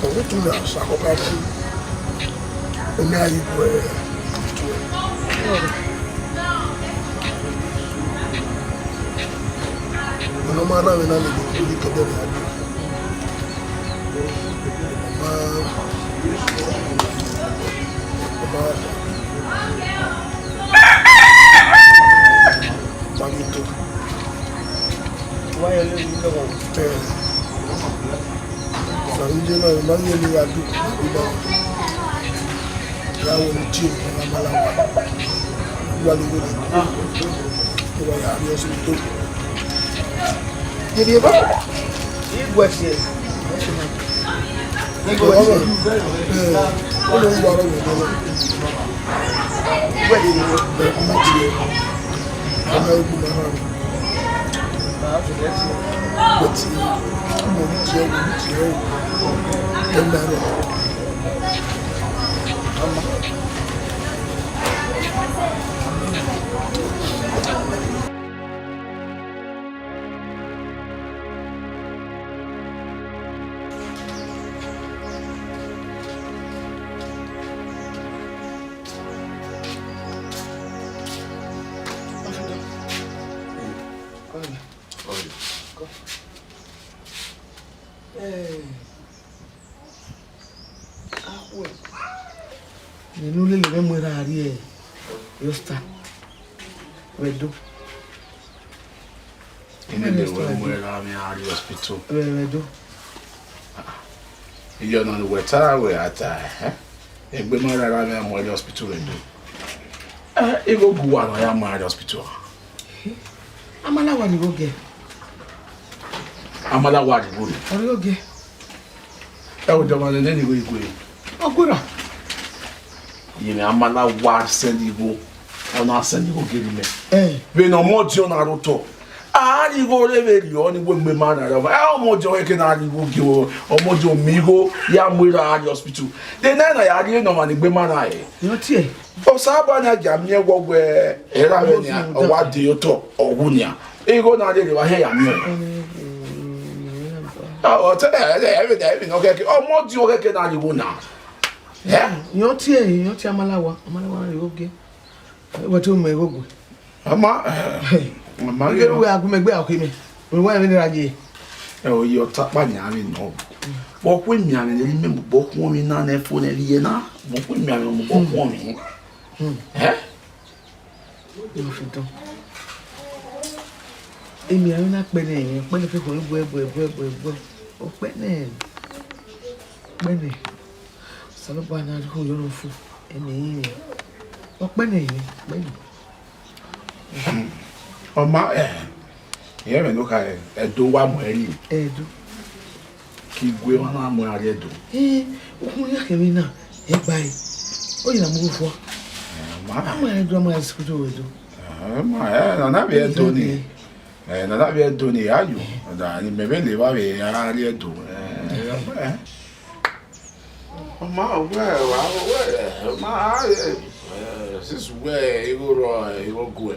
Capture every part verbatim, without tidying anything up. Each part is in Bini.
Ọghe utu na sa kọkọ ku, ọ na yi bu ẹ. Ọna ma rhan mwẹ na lele, ọ ghi tobọ mwẹ. Ọ ma, ọ ma, ọ ma ghi to. Wa yẹ lele lọghọ. Ẹ. Sani je na, ma ye ni ya du, ma du ba. Ya wo ni tie, ma ma la wa. Wa ni wo ni. Wa ya ni ọsẹ to. Ye ni ba. Igwe tie. Igwe tie. Ẹ, o le wa ro wo. Igwe tie. Ẹ, ma tie. Ọmọ ẹgbẹ́ ma rà. But, uh, mo ń jẹ, mo ń jẹ, ẹ máa rọ. Hey. Akhue. Nene u lele mwẹ mu erha rrie Houston. Vbe Ẹdo. Ine lele wẹ mu erha mwẹ rrie hospital. Vbe, vbe Ẹdo. Iye ọna ne uwẹ ta wẹ a ta, eh? Egbe ma rre erha mwẹ mu rrie hospital vbe Ẹdo. Eh, igho gu uwa ne ọ ya mu rrie hospital. Amalawa ni igho gie. Amalawa ni igho ni. Ọ ni igho gie. Ẹ wo dọmọ nene ni igho igwe. Ọ gberra. Yẹn Amalawa send igho. Ọ na send igho gie mẹ. Eh. Vbene ọmọdiọn na rre otọ. A rhie igho rre vberriọ ni wẹ egbe ma na rre. Ẹ, ọmọdiọn khẹke na rhie igho gie, ọmọdiọn miẹn igho ya mu erha rrie hospital. De na na ya rhie ne ọmwa ni egbe ma na rre. Yọ tie. Osanobua na gia miẹn wẹ wẹ erha mwẹ nian, ọ wa de otọ, ọ wu nian. Igho na rre vbe a hẹ ya miẹn. Ọ, ọ te, ẹ, ẹ, ẹvbo, ẹvbo nọ khẹke, ọmọdiọn khẹke na rhie igho na. Ẹ? Yọ tie, yọ tie Amalawa, Amalawa rhie igho gie. Wẹ te u mu igho gue. Ama, eh, ama Ighe ghe. Wẹ a gu mẹ gbe a, ọ khe mẹ. Wẹ wẹ vbene ra ye. Ẹ, ọ ye ọta ọkpa yan vbe nọ. Vbe ọ khu emianmwẹ ne erha mwẹ mu obọ khuọnmwi na ne fo ne vbe iye na. Vbe ọ khu emianmwẹ mu obọ khuọnmwi. Hmm. Ẹ? Ọ fi dọn. Emianmwẹ na kpẹ nẹ, kpẹ nẹ fẹfẹ, ẹbuẹ, ẹbuẹ, ẹbuẹ, ẹbuẹ, ẹbuẹ. Ọ kpẹ nẹ. Kpẹ nẹ. Osanobua na rhie igho yọ nọ fo. Ẹmwẹ i rẹn. Ọ kpẹ nẹ, kpẹ nẹ. Ọ ma, eh, irẹn vbe ne okha, eh, Ẹdo wa mu ẹre rrie. Ẹdo. Ke igwe mwa na mu ẹre rrie Ẹdo. Eh, ukhunmwu ya kevbe na, ẹ gba ẹre. Ọ ye na mu igho fua. Eh, ma. A mu ẹre Ẹdo, a mu ẹre sikulu vbe Ẹdo. Eh, ma, eh, nana vbe Ẹdo ni. Eh, nana vbe Ẹdo ni, ayo. Da, ni mẹ vbe le evba vbe a rrie Ẹdo. Eh, eh. Ọ ma wẹ, wa wẹ, ọ ma, eh, eh, since wẹ igho rrọọ, eh, igho guẹ.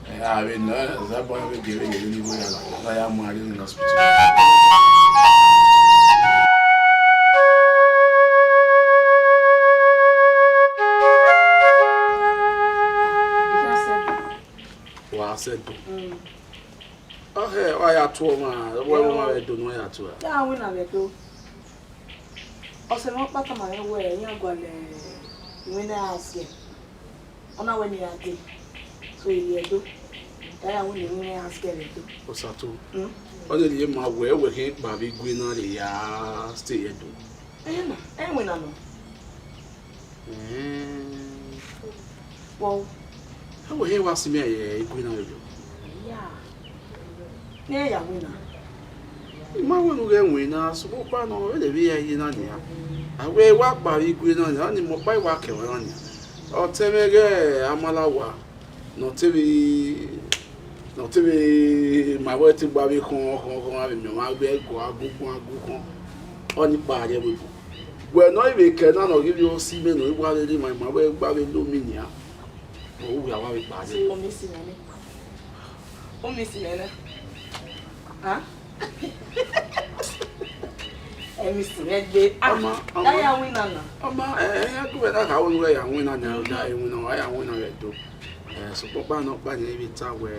Eh, avbe nọ, eh, Osanobua vbe gie vbe ghe ne igho ya la, la ya mu a rrie ne hospital. Wa sẹ do. Mm. Ọ hẹ, ọ ya tuẹ ọmwa, ọ wẹ ọmwa vbe Ẹdo ne ọ ya tuẹ. Ya winna vbe Ẹdo. Ọsẹ mwẹ ọkpa tama mwẹ wẹẹ, iran gualọ iwinna iran siẹ. Ọ na wẹẹ ne iran dee. So, I rrie Ẹdo. Te a ya winna iwinna iran siẹ vbe Ẹdo. Osato. Mm. Ọ lele ima wẹẹ, wẹ khin kpa vbe igue na rre ya stay Ẹdo. Ẹhẹn na, ẹ i winna nọ. Ẹẹn. Wọ. Ẹ wẹ, hẹ wa si mẹ ye igue na vbe Ẹdo. Ya. Ne ya winna. I ma wẹ ne u ghẹ winna, sokpan ọkpa nọ, vbene vbe ya ye na nian. A wẹ wa kpa vbe igue na nian, ọni mẹ ọkpa i wa kẹ ruẹ na nian. Ọ te mwẹ ghẹ Amalawa, ne ọ te vbe, ne ọ te vbe ma wẹ te gba vbe khọn, khọn, khọn, avbe emwi ọmwa vbe ẹguagun, guagun, khọn. Ọni kpa rrie ẹvbo ebo. Wẹ ne ọ i vbe kẹ na, ne ọ ghi vbe si mẹ, ne ọ i wa rre ma, ma wẹ gba vbe lo mi nian. Ọ wu ya wa vbe kpa rrie. Ọ miss mwẹ nẹ. Ọ miss mwẹ nẹ. Hah? Emisi mwẹ gbe. Ah, ọma, ọma, ya winna na. Ọma, eh, eh, ya gu wẹ na kha wẹ ya winna na, ya winna, wa ya winna vbe Ẹdo. Eh, sokpan ọkpa nọ, ọkpa nọ, I vbe ta wẹ,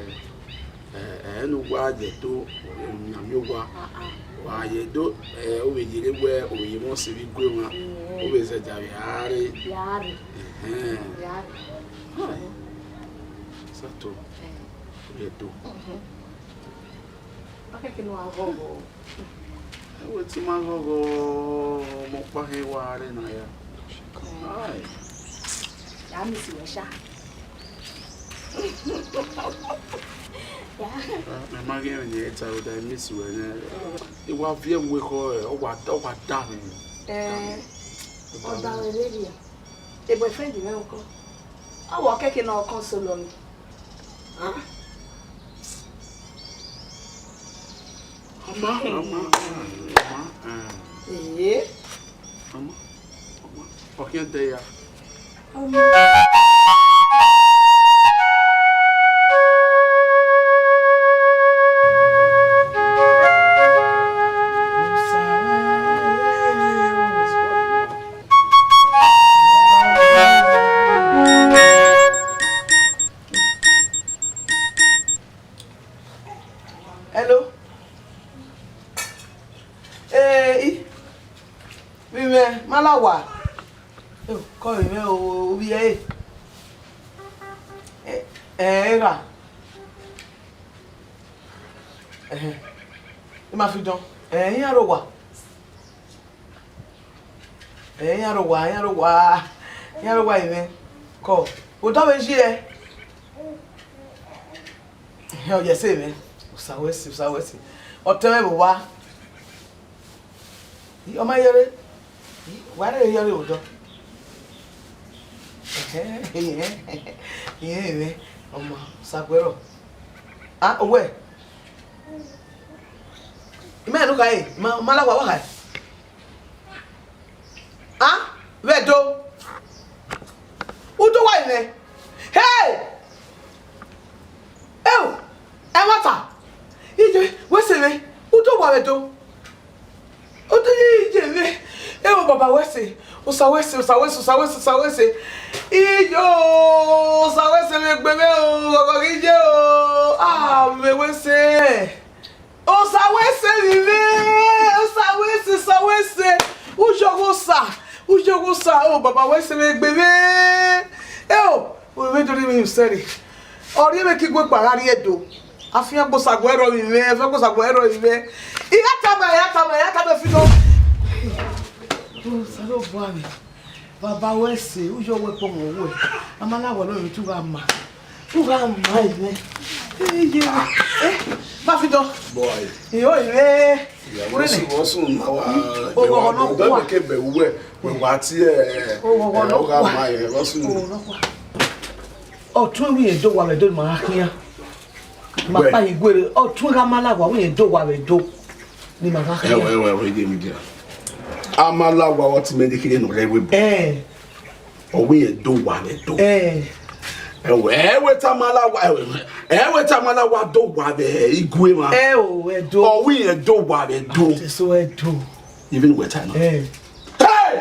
eh, eh, ne uwa ye Ẹdo, ọ vbe mianmian uwa. Ah, ah. Wa ye Ẹdo, eh, ọ vbe yerre wẹ, ọ vbe ye mwẹ ọse vbe igue mwa. Mm. Ọ vbe zẹdẹ vbe a rre. Ya rre. Ẹhẹn. Ya rre. Hai. Sato. Eh. Ọ vbe Ẹdo. Mhm. Ọ kẹkẹ ne uwa ghọghọ. Ẹwe te ima ghọghọ, ọmọ ọkpa khin wa rre na ya. Ai. Ya miss wẹ sha. Ya. Mẹ ma ghi ẹmwẹ ne I ta ro da I miss wẹ nẹ. I wa viẹ mu ekhọe, ọ wa, ọ wa da mwẹ. Eh, ọ da mwẹ vberriọ. E boyfriend mwẹ ọkọ. Ọ wa kẹkẹ ne ọ console mwẹ. Ah. Ọma, ọma, ọma, eh. Ee. Ọma, ọma, ọ khian dẹ ya. Ọma. Hello. Eh, I, vbe imẹ, ma la owa. Eh, kọ vbe imẹ o, ovbi ẹre. Eh, eh, erha. Ẹhẹn. I ma fi dọn. Eh, iran rre owa. Eh, iran rre owa, iran rre owa, iran rre owa imẹ. Kọ, odọ vbe yi ẹe. Ehẹn, ọ ye ẹse mwẹ. Osa wẹ ẹse, osa wẹ ẹse. Ọtẹn mwẹ vbe owa. I, ọ ma ye rre. I, wa rre ye rre odọ. Ehẹn, ehẹn, ehẹn, ehẹn, ọma, osa guẹ rrọọ. Ah, owẹ. I ma rẹn ne u khare, ma, ma la owa, wa khare. A, vbe Ẹdo. U do owa vbe imẹ. Hey! Eo, ẹmwata. Iye, wẹ ẹse mwẹ. U do owa vbe Ẹdo. U do iye mwẹ. Eo, baba wẹ ẹse. Osa wẹ ẹse, osa wẹ ẹse, osa wẹ ẹse, osa wẹ ẹse. Iyo, osa wẹ ẹse vbe egbe mwẹ o, ghọghọ ghi ye o. Ah, vbe wẹ ẹse. Osa wẹ ẹse vbe imẹ, osa wẹ ẹse, osa wẹ ẹse, u yọghe osa, u yọghe osa, o baba wẹ ẹse vbe egbe mwẹ. Eo, u mwẹ do rhie mwẹ yin usẹ rre. Ọ rhie mwẹ ke igue gba gha rrie Ẹdo. Afiangbe osa guẹ rrọọ vbe imẹ, afiangbe osa guẹ rrọọ vbe imẹ. I ya tama, I ya tama, I ya tama fi nọ. Osanobua mwẹ. Baba wẹ ẹse, u yọ wẹ kpọmọ wẹ. A ma na wẹ ne ọ tu gha ma. U gha ma imẹ. Iye, eh, ma fi dọ. Boy. Iyo, ire. Ya, wẹ sunu, wẹ sunu ma wa. O, wẹ wa nọ kua. Ke bẹ wẹ, wẹ wa tie, eh, o, wẹ wa nọ kua. U gha ma ye, wẹ sunu. O, nọ kua. Ọtun wi Ẹdo wa vbe Ẹdo ma khian. Ma pa igue rre, ọtun gha ma la owa, wẹ Ẹdo wa vbe Ẹdo. Ni ma gha khian. Ẹwẹ, ẹwẹ, ẹwẹ, ide mi dia. A ma la owa, ọtẹn mwẹ ne kherhe ne ọ rre ẹvbo ebo. Eh. Ọ wẹ Ẹdo wa vbe Ẹdo. Eh. Ẹwẹ, ẹwẹ te a ma la owa, ẹwẹ, ẹwẹ te a ma la owa do wa vbe igue mwa. Eh, o, Ẹdo. Ọ wẹ Ẹdo wa vbe Ẹdo. Ati so Ẹdo. Even wẹ ta nọ. Eh. Hey!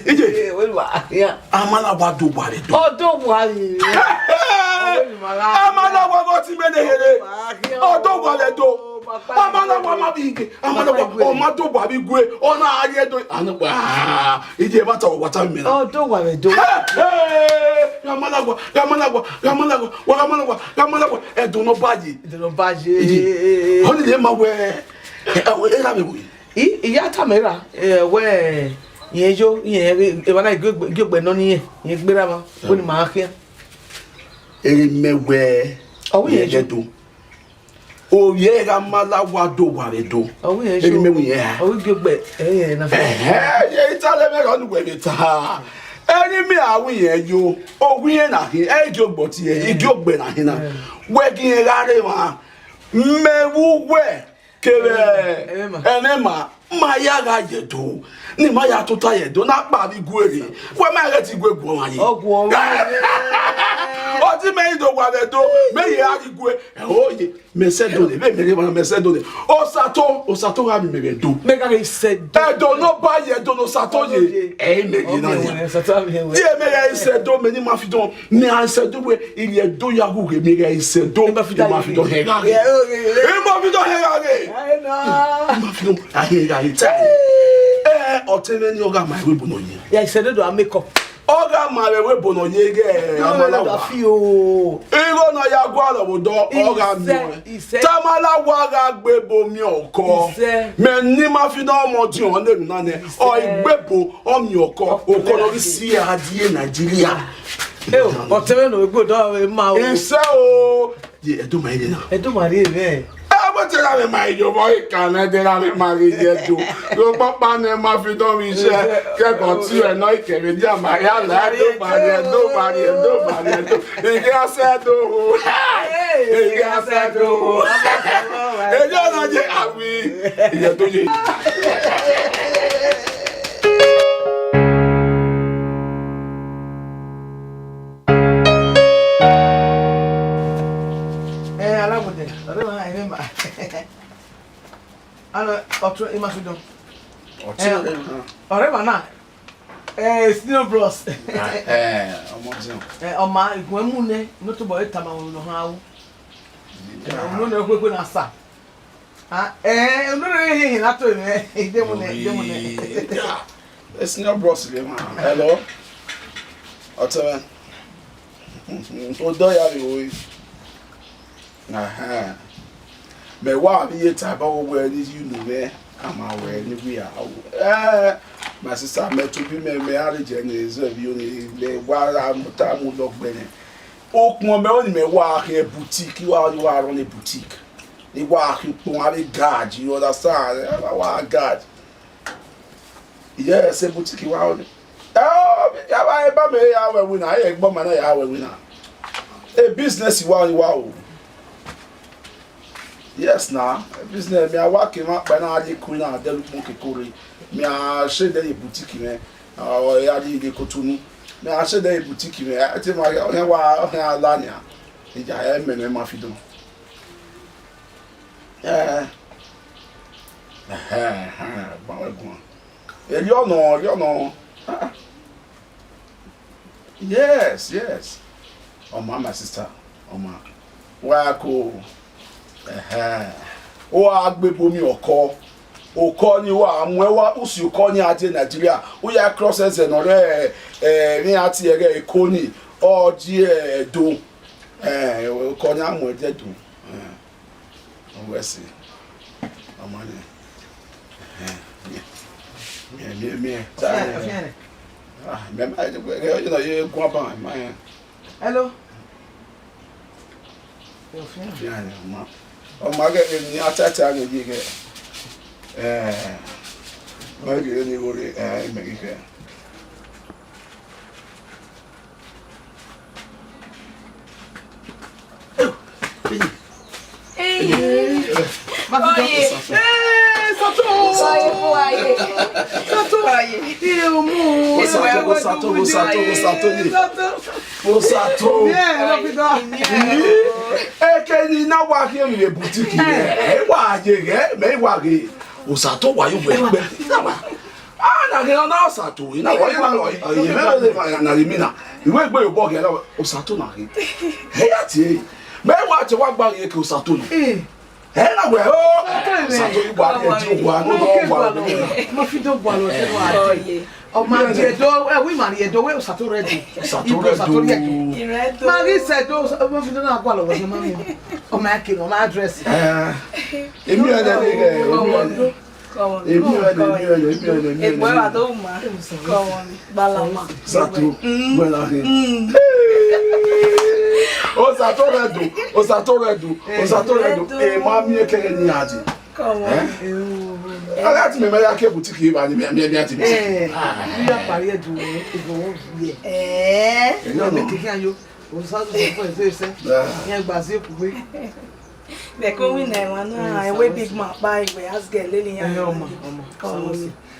Ije. Eh, wẹ wa, yeah. A ma la owa do wa vbe Ẹdo. Ọ do wa vbe. A ma la owa vbe ọtẹn mwẹ ne kherhe. Ọ do wa vbe Ẹdo. A ma la owa ma vbe igue. A ma la owa, ọ ma do wa vbe igue. Ọ na a ye do. A na wa. Ije ba ta wa ta mi na. Ọ do wa vbe Ẹdo. Hey, hey. A ma la owa, a ma la owa, a ma la owa, wa a ma la owa, a ma la owa. Ẹdo nọ ba ye. Ẹdo nọ ba ye. Ije. Ọ ni le ma wẹ. Ẹ, ẹ, ẹ, ra mi wẹ. I, I ya tama erha, eh, wẹ, irẹn yo, irẹn, emwa na gie ogbe, gie ogbe nọ ne irẹn, irẹn gberra mwa, wẹ ne ima khian. Ere mẹ wẹ, ọ wẹ irẹn yo. Ẹdo. Ovbi ẹre gha ma la owa do wa vbe Ẹdo. Ọ wẹ irẹn yo. Ere mẹ wẹ irẹn ha. Ọ wẹ gie ogbe, eh, na. Ẹhẹn, ye ita lẹ mẹ rọ ne uwẹ vbe ta. Ere mẹ a wẹ irẹn yo. Ọ wẹ irẹn na khin, ẹ gie ogbe tie, ẹ gie ogbe na khin na. Eh. Wẹ gie irẹn gha rre mwa. Mẹ vbe uwẹ. Kevbe ẹmwẹ ma, ma ya gha ye Ẹdo, ne ima ya tota ye Ẹdo, ne a kpa vbe igue rre, wẹ ma ghẹ te igue guọ mwa ye. Ọ guọ mwa ye. Ọ Ti mẹ i do wa vbe Ẹdo, mẹ ye a ghi gue. Ẹho ye, mẹ sẹ Ẹdo nẹ, vbe mẹ rre emwa na, mẹ sẹ Ẹdo nẹ. Osato, Osato gha miẹn mẹ vbe Ẹdo. Mẹ gha ghe sẹ Ẹdo. Ẹdo ne ọ ba ye, Ẹdo ne Osato ye. Ẹ i mẹ ye na ye. Osato a miẹn wẹ. Tie mẹ gha sẹ Ẹdo, mẹ ne Imafidọn, mẹ gha sẹ Ẹdo wẹ, iyẹn Ẹdo ya hu ghe, mẹ gha sẹ Ẹdo. Imafidọn, Imafidọn hẹ gha ghe. Imafidọn hẹ gha ghe. Imafidọn a hẹ gha ghe ta. Ẹ, ọtẹn mwẹ ni ọ gha ma ẹvbo ebo nọ ye. Ya sẹ Ẹdo do a make up. Ọ gha ma vbe ẹvbo ebo nọ ye ghẹ, Amalawa. Igho ne ọ ya gualọ vbe odọ, ọ gha miẹn ọẹn. Te Amalawa gha gbe ebo miẹn ọkọ. Mẹ ne Imafidọn ọmọ diọn ne emwi na nẹ, ọ i gbe ebo, ọ miẹn ọkọ, ọkọ ne ọ ghi si a die Nigeria. Eo, ọtẹn mwẹ ne ọ gbe odọ ma o. Isẹ o. Ye, Ẹdo ma rre na. Ẹdo ma rre mwẹ. Ẹ, wẹ te ra mwẹ ma ye obọ ika nẹ, de ra mwẹ ma ghe ye Ẹdo. Yo, kpakpa nẹ Imafidọn vbe iṣẹ, kẹkọ ti rẹ nọ ikẹvbe dia ma ya la Ẹdo ma rre, Ẹdo ma rre, Ẹdo ma rre, Ẹdo. Ike a sẹ Ẹdo o. Ike a sẹ Ẹdo o. Ẹdo na ye awi. Iye to ye. Eh, Alagbode, ọre ma, ẹmwẹ ma. Alo, ọtẹn Imafidọn. Ọtẹn. Eh, ọre ma na. Eh, Senior Bros. Eh, ọmọ ọtẹn. Eh, ọ ma, igun emu nẹ, ne ọ tobọ re tama unu nọ han ru. Unu nẹ, ọ khuekue na sa. Ah, eh, unu nẹ, he, he, na to mwẹ, idemu nẹ, idemu nẹ. Oyi, eh, Senior Bros rre ma. Hello. Ọtẹn mwẹ. Odọ ya vbe ru. Ahan. Mẹ wa vbe iye ta ẹbọ wẹ ne I ye unu mwẹ, a ma wẹ ne I wia. Eh, my sister, mẹ tobọ mẹ, mẹ a rre jẹ ne zẹ vbe unu, mẹ wa ra mu ta mu lọ gbẹnẹ. Okpọn mẹ ọni mẹ wa khian boutique, wa, wa run boutique. I wa khian ukpọn avbe guard, you understand? I wa guard. Yes, a boutique wa ọni. Eh, ya ba, eba mẹ ya wẹ winna, e gbọ ma na ya wẹ winna. A business wa ọni wa o. Yes na, a business, mẹ a wa ke mwa kpa na, a ye ku na, a dẹ ukpọn ke kore. Mẹ a sẹ dẹ ye boutique mwẹ, ọ ya ye ye Kotonu. Mẹ a sẹ dẹ ye boutique mwẹ, a te ma, ọ wa, ọ la nia. Eja, ẹ mẹ ne Imafidọn. Eh. Ẹhẹn, ẹhẹn, gbanwẹ guan. Erriọ nọ, erriọ nọ. Ah, ah. Yes, yes. Ọ ma, my sister, ọ ma. Wa ko, ẹhẹn. Wa gbe ebo miẹn ọkọ. Ọkọ ni wa mu ẹ wa usi ọkọ ni a die Nigeria. U ya cross ẹzẹ nọ rẹ, eh, emwi a tie ẹghẹ Eko ni, ọ die Ẹdo. Eh, ọkọ ni a mu ẹdẹ Ẹdo. Eh. Ọ wẹ ẹse. Ọ ma nẹ. Ẹhẹn. Miẹn, miẹn, miẹn. Ọfian, ọfian rẹ. Ah, mẹ ma, ẹ, ẹ, ẹ, ẹ, ẹ, guan ban, ma, ẹ. Hello. Ọfian. Ọfian rẹ, ọ ma. Ọ ma ghe emwi a ta ta ghe ye ghe. Eh, ma ghe ni wo re, eh, mẹ ghi kẹ. Hey. Hey. Oye. Eh, Sato. Oye, oye. Sato. Oye. Eh, ọmọ. Sato, Sato, Sato, Sato, ye. Sato. Sato. Yeah, love you, dog. Eke ni na wa khin emwi vbe boutique ye. Eh, wa ye ghe, mẹ wa ghe. Osato wa yo gbe. Na wa. Ah, na ghe na Osato, na wa yo na. Ye me le ma na ghe mi na. Iwe gbe yo bo ghe na Osato na ghe. He ya tie. Me wa tie wa gba ye ke Osato ni. Eh. Ẹ na wẹ o. Sato yi wa, ẹ ti wa, no, no, wa. Mo fi do wa lo, se wa. Oye. Ọ ma di Ẹdo, ẹ wi ma di Ẹdo, wẹ Sato rẹ do. Sato rẹ do. Ma ghi sẹ do, mo fi do na wa lo, wẹ ma mi. Ọ ma ke, ọ ma address. Eh. Emi ẹ dẹ ghe, emi ẹ dẹ. Emi ẹ dẹ, emi ẹ dẹ, emi ẹ dẹ, emi ẹ dẹ. Egbe wa do ma. Come on. Balama. Sato, mm, wẹ la ghe. Mm. Osato rẹ do, Osato rẹ do, Osato rẹ do. E ma miẹn kẹghẹ ni a di. Come on. Eh? Agha ti mẹ ma ya ke boutique ba ni mẹ, mẹ, mẹ ti mẹ. Eh, mi ya pari Ẹdo, Ẹdo wo ye. Eh. Ẹdo wo. Keke ayo. Osato sọ fún ẹ, ṣe, ṣe. Yeah. Yẹn gba sí òkú pé. Bẹ̀kọ́ wí nà ẹ̀wọ̀n náà, ẹ̀wẹ̀ big man pa ìwẹ̀, as girl, lélẹ̀ yẹn. Eh, ọmọ, ọmọ. Come on.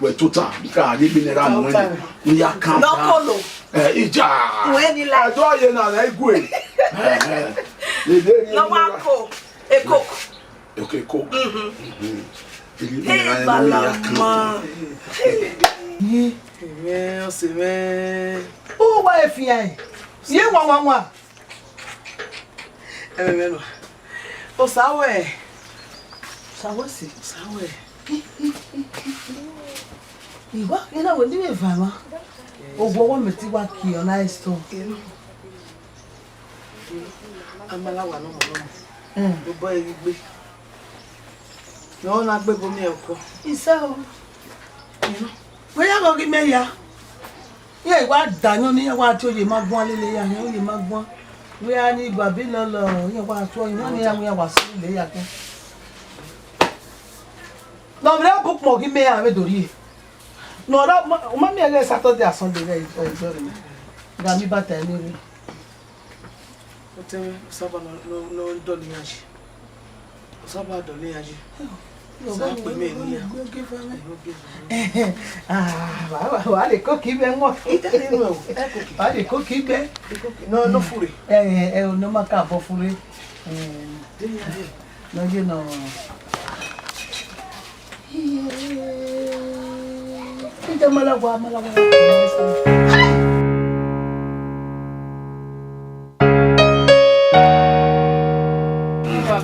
wẹ tota, ka ni bi ne ra mu ẹn, ne ya kan. Nọ kolo. Eh, ija. Wẹ ni la. Ẹdọ ye na na igue. Eh, eh. Nọ wa ko, e coke. Okay, coke. Mhm. Hey, balama. Ye. Amen, ọse mwẹ. Uwa efian. Ye wa wa wa. Ẹmwẹ mwẹ nọ. Osa wẹ. Osa wẹ si. Osa wẹ. Iwa, ina wẹ ni vbe va ma. Owo wọ mẹ ti wa ki ọ na store. Amalawa nọmọ nọmọ. Mm. Obọ ẹre ghi gbe. Ne ọ na gbe ebo miẹn ọkọ. Isa o. Wẹ ya ghọghe imẹ ya. Iran wa da ayọn ne iran wa tie oye ma guan lele ya, iran oye ma guan. Wẹ a ni Babilọn lọ, iran wa tuọ, iran ni iran wa sẹ lele ya kẹ. Ne ọ vbe bu ukpọn ghi mẹ iran vbe do rrie. Ne ọ ra, ma, ma miẹn ẹghẹ Saturday a Sunday vbe ẹzọ rre. Gha mi bata ẹre rre. Otẹn mwẹ, Osanobua nọ, nọ, nọ dọlọ iran yi. Osanobua dọlọ iran yi. Osanobua kpe mẹ ne iran. Ah, wa, wa, wa lè kókì mẹ wọn. Ita ni nu ẹ o, ẹ kókì. Wa lè kókì mẹ. Ẹ kókì. Nọ, nọ fure. Ẹ, ẹ, ẹ, nọ ma ka bọ fure. Ẹ, de iran ye. Nọ ye nọ. Ita malawa, malawa.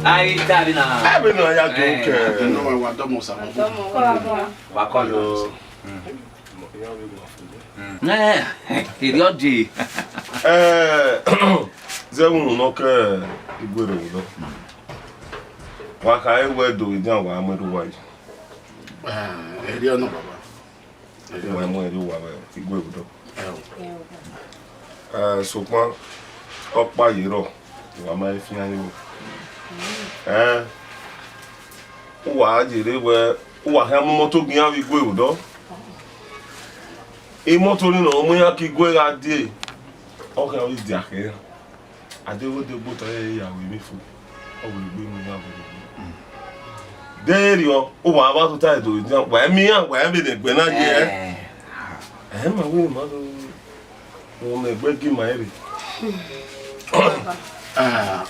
Ai, Davina. Ẹ vbe nọ ya do kẹ. Nọ wa dọmọ sa. Wa kọ yo. Eh, eri ọ je. Eh, zẹ vbe unu nọ ke Igwe rre vbe nọ. Wa kha re wẹ do vbe edian wa mu ẹre uwa yi. Eh, eri ọ nọ, baba. Wa mu ẹre uwa vbe Igwe vbe nọ. Eh, sokpan, ọkpa ye rrọọ, wa ma fian yo. Eh, uwa ye rre wẹ, uwa khian mu imọto gi iran vbe Igwe vbe nọ. Imọto ni nọ mu iran ke Igwe gha die, ọ khian vbe dia khe iran. Adeghede gbe otọ ẹre ya ru emwi fo, ọ wẹ egbe mu iran vbe egbe. Deghẹ erriọ, uwa vbe tota do iran, wa miẹn iran, wa vbe ne egbe na ye. Eh. Ẹ ma wẹ ma do, ọ mẹ egbe gi ma rre. Ah,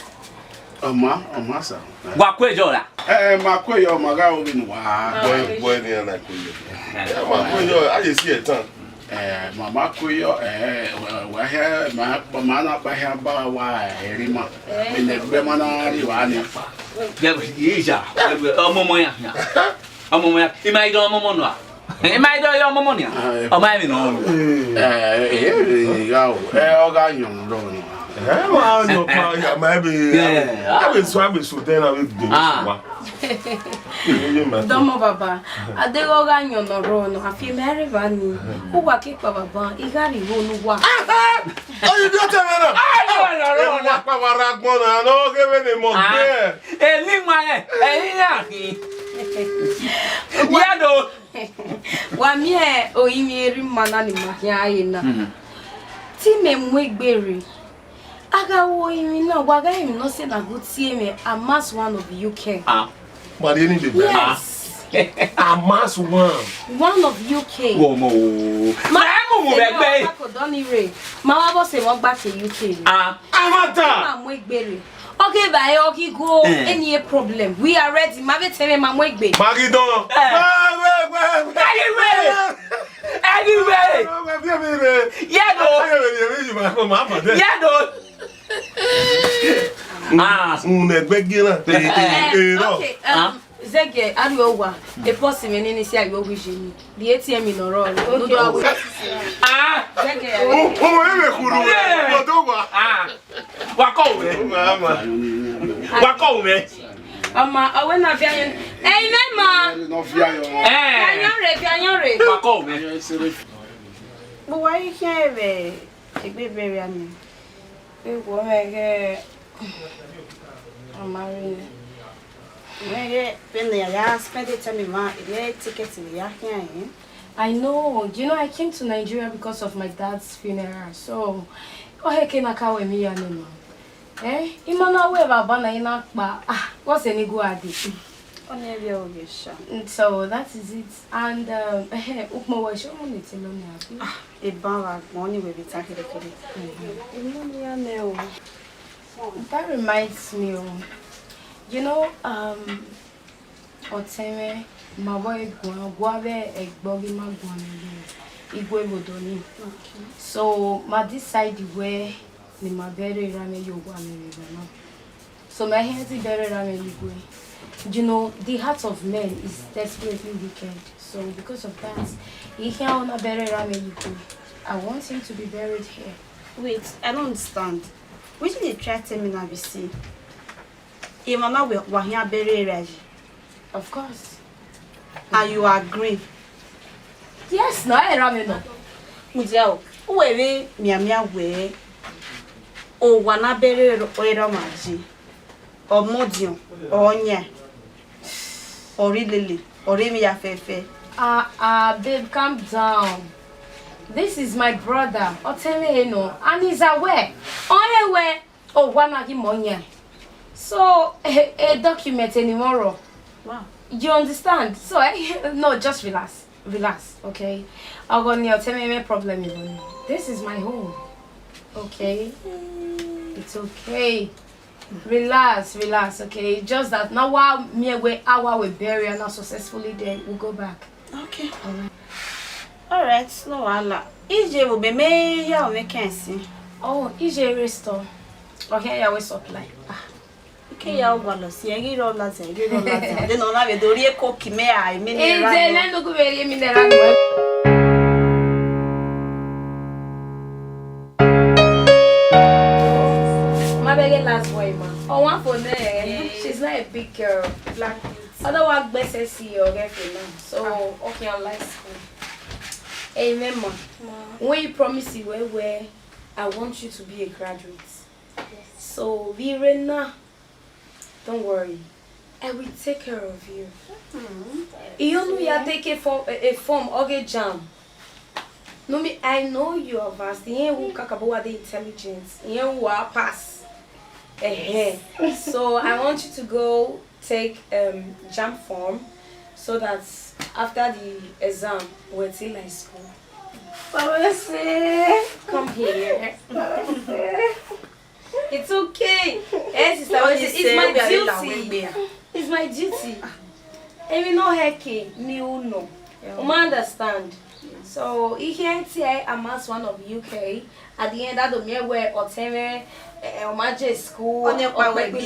ọ ma, ọ ma sa. Wa ku eyọ ra? Eh, ma ku eyọ, ma gha ru vbene uwa. Bọe, bọe ne iran na ku eyọ. Eh, ma ku eyọ, a ye si ẹtan. Eh, ma ma ku eyọ, eh, wa hẹ, ma, ma na kpa hia ba wa, eh, erha ima. Ene egbe ma na rri wa ni. Ija, ọmọmọ ya, ya. Ọmọmọ ya. I ma i do ọmọmọ nọ a? I ma i do ọmọmọ nia? Ọ ma emwi nọ. Eh, eh, eh, gha o. Eh, ọ gha yọn nọ. Eh, wa yọn pa ya, ma be. Eh, a be so, a be so, then a be do so wa. Dọmọ baba, adeghẹ ọ gha yọn nọ rrọọ nọ, a fi mẹ rre evba nii. Uwa ke kpa baba, I gha rhie igho ne uwa. Oyi bi ọtẹn mwẹ na. Ewa kpa wa rre agbọn na, ne ọ ghe vbene mọ gbe. Eni ma rẹ, ẹyin ya khin. Ya do. Wa miẹn orinmwi erha ima na ni ma khian re na. Te imẹ mu egbe rre. A gha ru orinmwi na, wa gha rinmwi ne ọ sẹ na gu tie mwẹ, Amas one of U K. Ah. Ma rhie ni bebe. Yes. Amas one. One of U K. Wọ mọ o. Ma ẹ mu mu bẹ gbe. Ma ko dọ ni re. Ma wa bọ se mọ gba ke U K. Ah. Amata. Ma mu egbe rre. Ọ ghe vbe ẹ, ọ ghi go, eh, any problem, we are ready. Ma vbe tẹ mwẹ, ma mu egbe. Ma ghi dọn. Eh. Gbe, gbe, gbe, gbe. Anyway. Anyway. Gbe, gbe, gbe, gbe. Yeah, no. Gbe, gbe, gbe, gbe, gbe, gbe, gbe. Yeah, no. Ah. Unu ẹgbẹ gie na. Eh, eh, eh, eh, no. Okay, um, ah. Zẹgẹ, a rrie owa, e boss mwẹ nene si a yo wi je ni. Rhie A T M nọ rrọọ, ne u do a wẹ. Ah! Zẹgẹ, a rrie. Ọmọ yẹn vbe khuru, yeah, ọdọ wa. Ah! Wa kọ wẹ. Wa kọ wẹ. Ọma, ọ wẹ na viọ ayọn. Ẹ, imẹ ma. Nọ viọ ayọn. Eh. Viọ ayọn rre, viọ ayọn rre. Wa kọ wẹ. Vbe uwa i khian vbe egbe Beria ni? Ewo, mẹ ghẹ, ọ ma rre. Mẹ ghẹ, vbene a ya spend the time ma, I ghẹ ticket ne I ya khian ẹn. I know. You know, I came to Nigeria because of my dad's funeral. So, Ọ he ke na ka wẹ emwi ya nene. Eh, ima na wẹ evba ba na i na kpa. Ah, what's any go ade? Ọni ẹvbiẹ ọghe sha. Mm, so that is it. And um, ukpọn wẹ sure money te nọ ni abi? Ah, eban vbe agbọn ni wẹ vbe ta kẹrẹkẹrẹ. Emwi ya nẹ o. That reminds me, oh, you know, um, Ọtẹn mwẹ, ma vbe guan, guan vbe ẹgbẹe ọghe ma guan mwẹ vbe igue vbe odọ nii. So, ma decide wẹ ne ima bẹrẹ erha mwẹ ye owa mwẹ vbe evba na. So, ma khian te bẹrẹ erha mwẹ ye igue. You know, the heart of men is desperately wicked. So, because of that, I khian na bẹrẹ erha mwẹ ye igue. I want him to be buried here. Wait, I don't understand. Wetin you dey try tell me now be say, emwa na wẹ wa khian bẹrẹ erha ye? Of course. And you agree? Yes, na erha mwẹ nọ. Mudia o, uwẹ vbe mianmian wẹ owa na bẹrẹ erha ọmwa ye, ọ mọdiọn, ọ yan, ọ rre ilele, ọ rre emwi ya fẹfẹ. Ah, ah, babe, calm down. This is my brother, Ọtẹn mwẹ nọ, and he's aware. Ọ rẹn wẹ owa na ghi mọ yan. So, a, a document eni mwẹ rọ. Wow. You understand? So, eh, no, just relax. Relax, okay? Ọghọ ni Ọtẹn mwẹ, problem you. This is my home. Okay? It's okay. Relax, relax, okay? Just that now while me we our we burial now successfully, then we'll go back. Okay. All right. All right, no wahala. Ije vbe obọ mẹ ya o mẹ kẹn si. Oh, ije restore. Okay, ya we supply. Ah. Ike ya o gualọ si, ẹ ghi rọ la zẹ, ẹ ghi rọ la zẹ. Then ọ na vbe do rhie coke mẹ a, emi ne ra. Ije nọ. Ne nugu vbe rhie emi ne ra nọ. Ma bẹghe last boy ma. Ọ wan fo nẹ. Yeah. She's not a big girl. Black youth. Ọdọ wa gbẹsẹ si ọghẹ fo na. So, okay, I like school. Hey, remember, ma, when you promise you where, where I want you to be a graduate. Yes. So, we right now, don't worry. I will take care of you. Mm-hmm. You know you are taking form, a, a form, okay, jam. No, me, I know you are vast. You ain't who kakabo wa the intelligence. You ain't who are pass. Eh, eh. So I want you to go take um jam form so that after the exam, we're still in school. Mama say, come here. Mama say. It's okay. Eh, sister, what is, it's my duty. It's my duty. Emi no heke ni uno. Yeah. Uma understand. So, I hear T I amass one of U K. At the end, I don't hear where Oteme, eh, Omaje school, onye kpa we bi.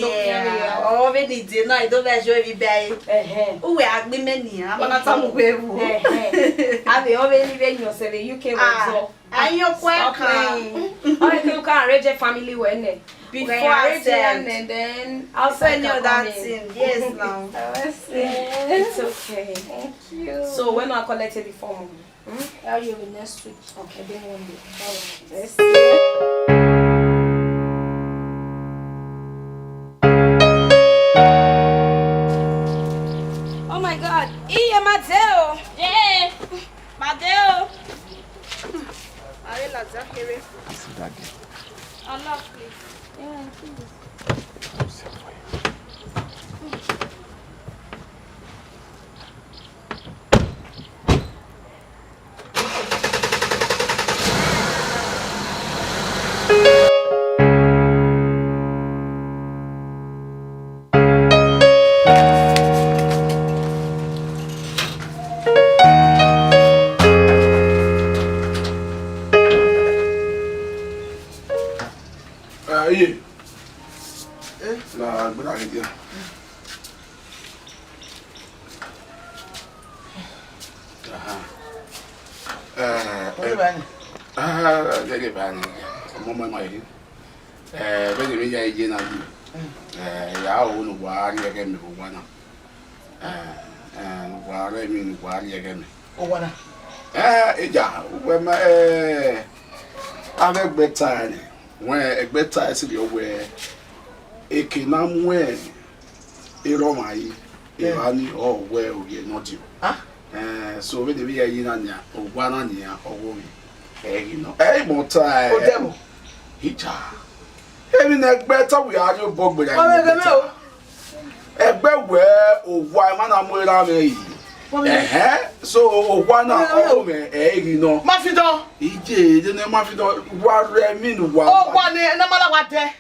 Oh, we need to know, I don't know where we be. Eh, eh. Uwe agbi meni, I'm not talking where we. Eh, eh. I be over anywhere you say the U K was up. Ayọkua kan. Ọ ke ka arrange family wẹ nẹ. Before I arrange said, and then outside any other thing. Yes, now. It's okay. Thank you. So when I collected the form, hmm? I'll you next week. Okay, then one day. All right. Let's see. Oh my God. Iye Mateo. Yeah. Mateo. Are la zakere. Sit down again. Enough, please. Yeah, please. Eh, iye. Eh, la gbera ke dia. Aha. Eh, eh. Oye bani. Ah, gege bani. Ọmọ ọmọ ma yi. Eh, bẹ́ẹ̀ ni mi ya iye na ni. Eh, ya o nu wa ni ẹgẹ mi ko wa na. Eh, eh, wa re mi nu wa ni ẹgẹ mi. O wa na. Eh, eja, we ma, eh, ave gbeta ni. Wẹ ẹgbẹta ẹsiri ọ wẹ eke na mu erha ọmwa yi, evba ni ọ wẹ ovbi ẹnọdiọn. Ah. Eh, so vbene vbe ya yi na nia, owa na nia, ọ wo vbe ẹ ghi nọ. Ẹ i mọ ta ẹ. Odẹ vbo? Icha. Emwi ne ẹgbẹ ta wẹ a rhie obọ gberra. Wa vbe ghe mwẹ o. Ẹgbẹ wẹ owa emwa na mu erha mwẹ yi. Wa vbe ghe. Ẹhẹn, so owa na, wa vbe ghe mwẹ o, ọ mwẹ ẹ i ghi nọ. Mafidọn. Iye, de ne Mafidọn, wa rẹ emwi ne uwa. Owa ne, ne Amalawa dẹ.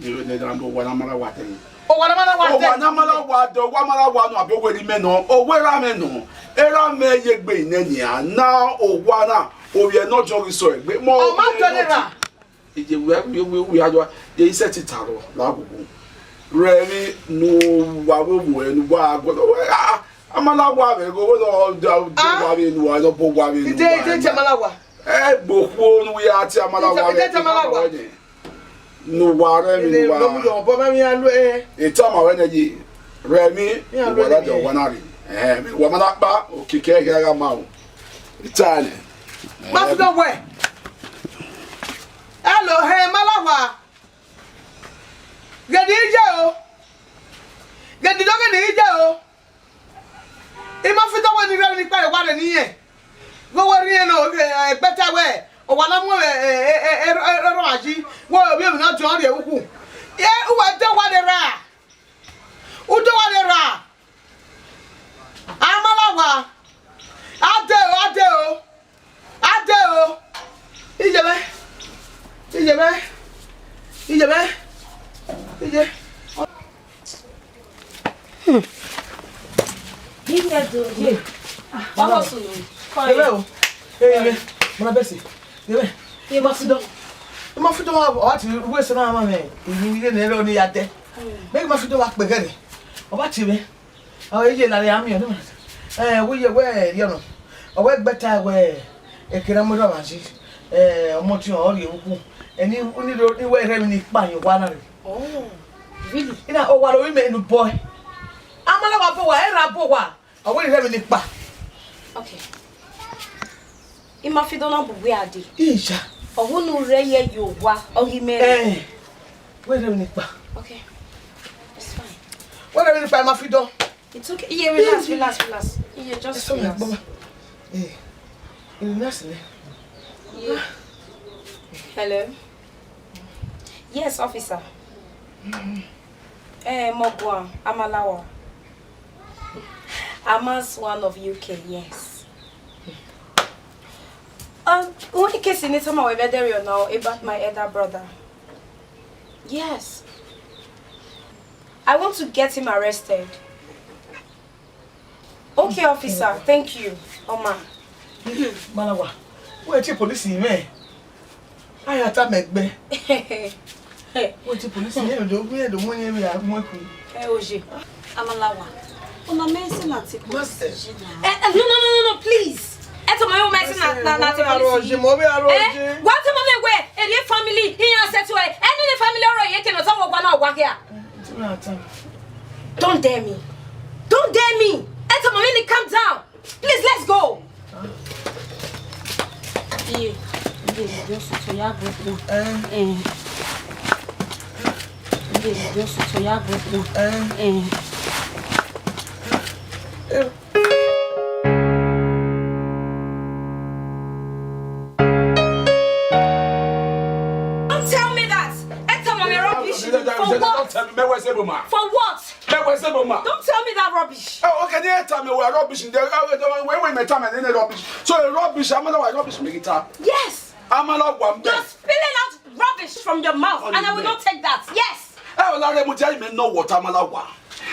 Ni ne, ne, ne, owa ne Amalawa dẹ. Owa ne Amalawa dẹ. Owa ne Amalawa dẹ, owa Amalawa nọ, abi owa erha mwẹ nọ, owa erha mwẹ nọ. Erha mwẹ ye egbe nẹ nian, na owa na, ovbi ẹnẹ ọjọ ghi sẹ egbe. Mọ ọ ma ovbi dọlọ ẹnẹ erha. Iye wẹ, wẹ, wẹ, wẹ, a jọ, ye i sẹtin ta rọ, la gbogbo. Rẹ emwi ne uwa vbe mu ẹ, ne uwa guọlọ, wẹ, ah, Amalawa vbe gho, wẹ, ọ, da, da, Ah. Wa vbe nu, wa, nọ bọ wa vbe nu, Ide, wa, ide, na. Amalawa. Ẹ gbe okhuo ne uwa ya tie Amalawa Ide, vbe ide, Amalawa. Wẹ ni. Ne uwa rẹ emwi ne uwa. Ide, lọ mu yọ, bọ ma mi a lu, eh. Eta ma wẹ nẹ ye. Rẹ emwi, Mi a lu uwa da emwi. Dẹ uwa na rre. Eh, wa ma na kpa, okike gha gha ma o. Eta nẹ. Mafidọn wẹ. Hello, hey, Amalawa. Ghe ne I ye o. Ghe ne I do, ghe ne I ye o. Mafidọn wẹ ne I rhie emwi kpa rre owa rẹ ne irẹn. Ghe wẹ rhie nọ, eh, ẹgbẹta wẹ, owa na mu, eh, eh, eh, eh, erọmwa yi, wẹ ovbi emwi ne ọ diọn rrie ukhu. Ye, uwa de owa ne erha. U de owa ne erha. Amalawa. A de o, a de o. A de o. Iye mwẹ. Iye mwẹ. Iye mwẹ. Iye. Iye do ye. Ah, ọmọ sunu. Ebe o. Ebe. Mọ na bẹsi. Ebe. Ye Mafidọn. Mafidọn wa, wa ti ru ese na ma mẹ. Iye iye ne ro ni ya de. Mẹ Mafidọn wa kpe gẹre. Ọ ba tie mwẹ. Ọ, iye la re a miẹn, ọ, eh, wẹ iye wẹ, rhie nọ. Ọ wẹ ẹgbẹta wẹ, eke ne a mu erha yi, eh, ọmọ ọdiọn ọ rrie ukhu. Eni, ni ro, ni wẹ rhie emwi ni kpa ye owa na rre. Oh, really? Ina, owa ro vbe mẹ ne u bọ. Amalawa bọ owa, erha bọ owa. Ọ wẹ rhie emwi ni kpa. Okay. Mafidọn na bu wẹ a dee. Iya. Ọ wu ne u rre ye ye owa, ọ ghi mẹ. Eh. Wẹ rhie emwi ni kpa. Okay. It's fine. Wẹ rhie emwi ni kpa, Mafidọn. It's okay. Iye, relax, relax, relax. Iye, just relax. Gbọma. Eh. Relax nẹ. Iye. Hello. Yes, officer. Eh, Moguan, Amalawa. Amas one of U K, yes. Um, one case in it, I'm aware there now about my elder brother. Yes. I want to get him arrested. Okay, officer, thank you. Oma. Amalawa, wẹ tie police mwẹ. A ya ta mẹ gbe. Wẹ tie police mwẹ, do, mwẹ do, mwẹ ye vbe a mu ku. Ẹ oje. Amalawa. Una mẹ sẹ na ti police. Master. Eh, eh, no, no, no, no, no, please. Ẹ tọ ma mẹ sẹ na, na, na ti police. Aro je, mo be aro je. Wa tọ ma mẹ wẹ, eni family, iyan sẹ to ẹ. Eni family ọrọ ye ke no tọ wọ gba na wa ke a. Ti na ta. Don't dare me. Don't dare me. Ẹ tọ ma mẹ ni, calm down. Please, let's go. Iye, iye, just so ya go. Eh. Eh. Iye, just so ya go. Eh. Eh. Don't tell me that. Ẹ tọ ma mẹ rubbish. For what? Don't tell me, mẹ wẹ sẹ bọ ma. For what? Mẹ wẹ sẹ bọ ma. Don't tell me that rubbish. Oh, okay, ne ta mẹ wẹ rubbish. Wẹ, wẹ, mẹ ta mẹ ne rubbish. So, rubbish, Amalawa rubbish mẹ ghi ta. Yes. Amalawa mẹ. You're spilling out rubbish from your mouth, and I will not take that. Yes. Ẹ, ọ la rẹ mu dia mẹ nọ wọ ta, Amalawa.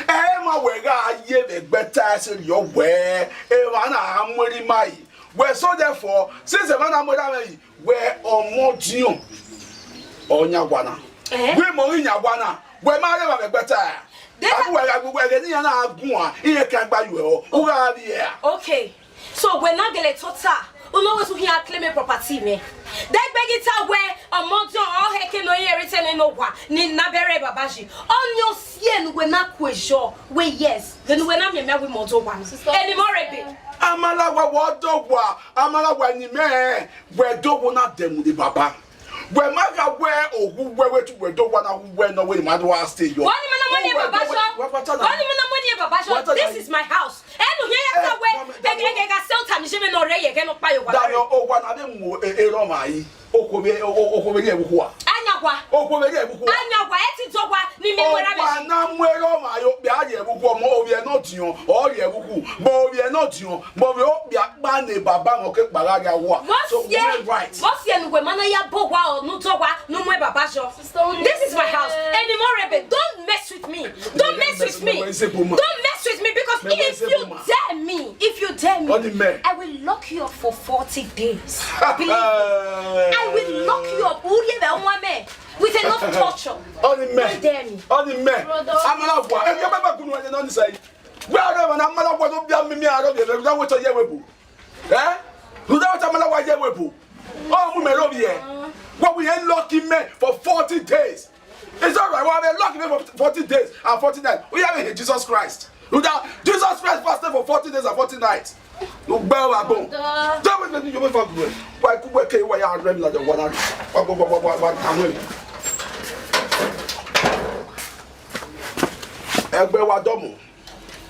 Ẹ ma wẹ gha ye vbe ẹgbẹta ẹse rriọ wẹ, ẹ wa na mu erha ima yi. Wẹ, so therefore, since ẹ ma na mu erha mwẹ yi, wẹ ọmọ ọdiọn, ọ yan owa na. Eh? Wẹ mọ ghi yan owa na, wẹ ma rre evba vbe ẹgbẹta. Then a bu wẹ gha gu wẹ ghe ne iran na guan, iran ka gba yuẹ ọ, u gha rrie a. Okay. So wẹ na gele tota, u no wẹ su khian claim property mwẹ. Dẹgbe ghi ta wẹ ọmọ ọdiọn ọ hẹ ke ne ọ i rẹn everything ne owa, ni na bẹrẹ baba yi. Ọni ọ si ẹre ne uwẹ na ku eyọ, wẹ yes, then uwẹ na miẹn mẹ wẹ imẹ do owa na. Sister. Eni mọ rre egbe. Amalawa wẹ do owa, Amalawa ni mẹ, wẹ do owa na dẹ mu ne baba. Wẹ ma gha wẹ ohu wẹ wẹ tu wẹ do owa na hu wẹ nọ wẹ ma do a stay yọ. Wẹ ni ma na mu eni baba shọ. Wẹ ni ma na mu eni baba shọ. This is my house. Ẹ nu hiẹn ya ta wẹ, ẹ gẹ gẹ ga sẹ ọta mi je mẹ nọ rre ye gẹ nọ kpa ye owa. Da nọ owa na de mu erọmwa yi. Okhuo vbe, o-, o-, okhuo vbe rhie vbe ukhu a? Anyagua. Okhuo vbe rhie vbe ukhu a? Anyagua, ẹ ti zọ owa ne imẹ wẹ ra vbe. Owa na mu erha ọmwa yo, kpia rhie vbe ukhu ọmọ, ovbi ẹnọdiọn, ọ rhie vbe ukhu, mẹ ovbi ẹnọdiọn, mẹ ovbi okpia kpa ne baba mwẹ ọ ke kpa gha rhie uwa. Vbọ So, siẹ, women right. Vbọ siẹ ne uwẹ ma na ya bọ owa ọ, ne u tọ owa, ne u mu baba zọ. This is my house. Eni mọ rebe, don't mess with me. Don't mess with me. Don't mess with me because if you dare me, if you dare me, All the men. I will lock you up for forty days. Believe me. I will lock you up. Uri ebe ọmọ mẹ with enough torture. All the men. Don't dare me. All the men. Brother. Amala wa. Ẹ jẹ́ bàbá kunu ẹ náà ní sẹ́yìn. Where are you? Amala wa ló bí mi mi àárọ̀ bí ẹ. Lọ́dọ̀ wọ́n tọ́ yẹ wẹ̀ bò. Eh? Lọ́dọ̀ wọ́n tọ́ amala wa yẹ wẹ̀ bò. Oh, mu mẹ lóbi ẹ. What we ain't lucky men for forty days. It's all right. Well, I've been lucky men for forty days and forty nights. We have Jesus Christ. Lọ́dọ̀ Jesus Christ fasted for forty days and forty nights. Ló gbẹ́ wa gbọ́n. Dábìlì ní Yorùbá fagùn ẹ̀. Wá ikú wẹ̀ kẹ́ wá yà rẹ̀ mi lajọ wà náà. Wá gbọ́ gbọ́ gbọ́ gbọ́ gbọ́ àwọn èèyàn. Ẹgbẹ́ wa dọ́mù.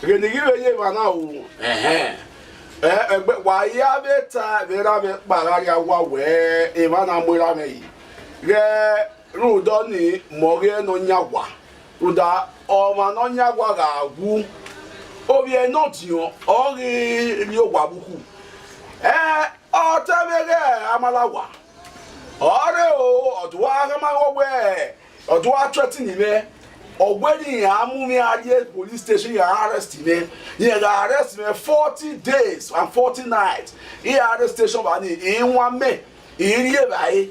Gheni ghi vbe ye emwa na o. Ẹhẹn. Ẹ, ẹgbẹ́ wa ya vbe ta vbe ra vbe kpa gha rhie uwa wẹ emwa na mu erha mwẹ yi. Ghẹ rhunmwuda ọnii, mẹ ọghe Nọyaẹnmwa. Rhunmwuda ọmwa Nọyaẹnmwa gha wu, ovbi ẹnọdiọn ọ ghi rhie owa vbe ukhu. Ẹ, ọ te vbe ghẹ amala wa. Ọ rre o, ọ do gha ghama wẹ, ọ do gha threaten mwẹ. Ọ wẹ ne iran mu mwẹ a rrie police station, iran arrest mwẹ. Iran gha arrest mwẹ forty days and forty nights. I arrest station vbe ni, I wan mẹ, I rhie evbare.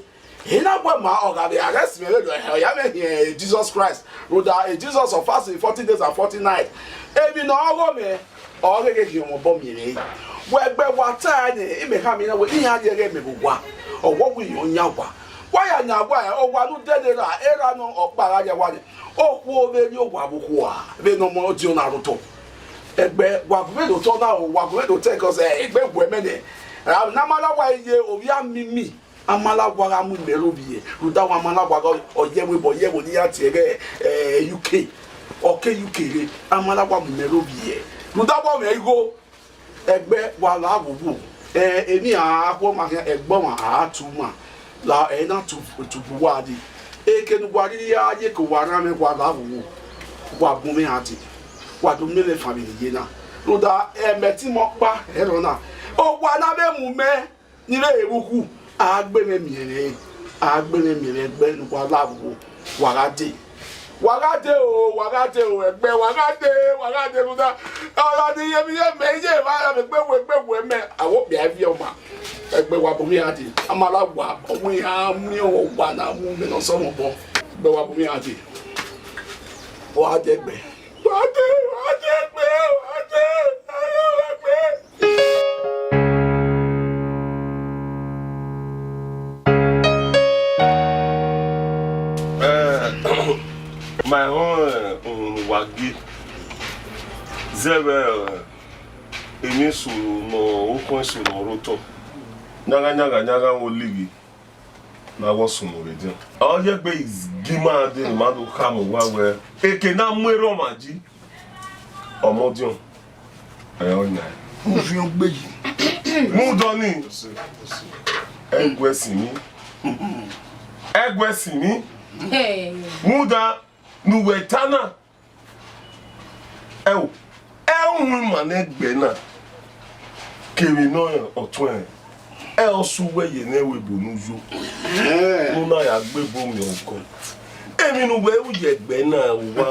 I na wẹ ma, ọ gha vbe arrest mwẹ vbe lọ, ọ ya mwẹ hin Jesus Christ. Rhunmwuda Jesus of fasting forty days and forty nights. Emwi ne ọ gho mwẹ, ọ ghe ghe khian mwẹ obọ miẹn mwẹ. Wẹ ẹgbẹ́ wa ta ẹre, imẹ khama iran wẹ, iran rhie ẹghẹ mẹ vbe owa. Ọ wẹ ọ wu iran yan wa. Wa ya yan wa, owa ne u dẹdẹ ra, erha nọ ọkpa gha ya wa nẹ. Okhuo vbe rhie owa vbe okhuo a, vbene ọmọ ọdiọn na rre otọ. Ẹgbẹ́ wa gu vbe rre otọ na o, wa gu vbe rre otọ, 'cause, eh, egbe gu ẹmẹ nẹ. Ra ne amala wa ye ovbi amimi. Amala wa gha mu imẹ rre ovbi ẹ, rhunmwuda wa amala wa gha ọ yẹ vbe obọ, ọ yẹ vbe ne iran tie ẹghẹ, eh, U K. Ọ ke U K rre, amala wa mu imẹ rre ovbi ẹ. Rhunmwuda wa mwẹ igho, ẹgbẹ́ wa la vbe owu. Eh, emwi a khuọ ma khian, ẹgbẹ ọmwa a tu ma, la ẹ na tu, tu bu uwa dee. Eke ne uwa rhirhi ya ye ke uwa rran mwẹ, wa la vbe owu. Wa bun mwẹ iran dee. Wa do miẹn mwẹ fan vbe ne I ye na. Rhunmwuda, eh, mẹ ti mẹ ọkpa ẹrọ na. Owa na vbe mu mẹ. Ni vbe vbe ukhu, a gbe mwẹ miẹn mwẹ, a gbe mwẹ miẹn mwẹ ẹgbẹ ne uwa la vbe owu, wa gha dee. Wa gha dee o, wa gha dee o, ẹgbẹ wa gha dee, wa gha dee rhunmwuda. Ọna ni ye emwi ye mẹ, iye evba ra vbe egbe wu, egbe wu mẹ, a wo kpia ivbi ọma. Ẹgbẹ wa bun iran dee, amala wa, ọ wẹ iran miẹn owa na mu mẹ ne ọ sẹ mwẹ obọ. Ẹgbẹ wa bun iran dee. Wa dee ẹgbẹ. Wa dee, wa dee ẹgbẹ, wa dee, wa dee ẹgbẹ. Eh, ma họn, eh, uhunmwu ne uwa gie zẹ vbe, eh, emwi eso ne ọ, okhuo eso ne ọ rre otọ. Nyagha, nyagha, nyagha, vbe olighi ne a wẹ ọ sunu rre ediọn. Ọ ye egbe gie ima dee ne ima do khama uwa wẹ, eke ne a mu erha ọmwa yi, ọmọ ọdiọn, ẹ, ọ yan. Uviọn gbe yi. Rhunmwuda ọnii, ẹguẹ sinmwi. Ẹguẹ sinmwi. Hey. Rhunmwuda ne uwẹ ta na. Ẹo, ẹ u ru ima ne ẹgbẹ na, kevbe ne ọ rẹn ọtuẹn, ẹ ọ sẹ uwẹ ye ne ẹvbo ebo ne u yo, ne u na ya gbe ebo miẹn ọkọ. Emwi ne uwẹ ru ye ẹgbẹ na, uwa,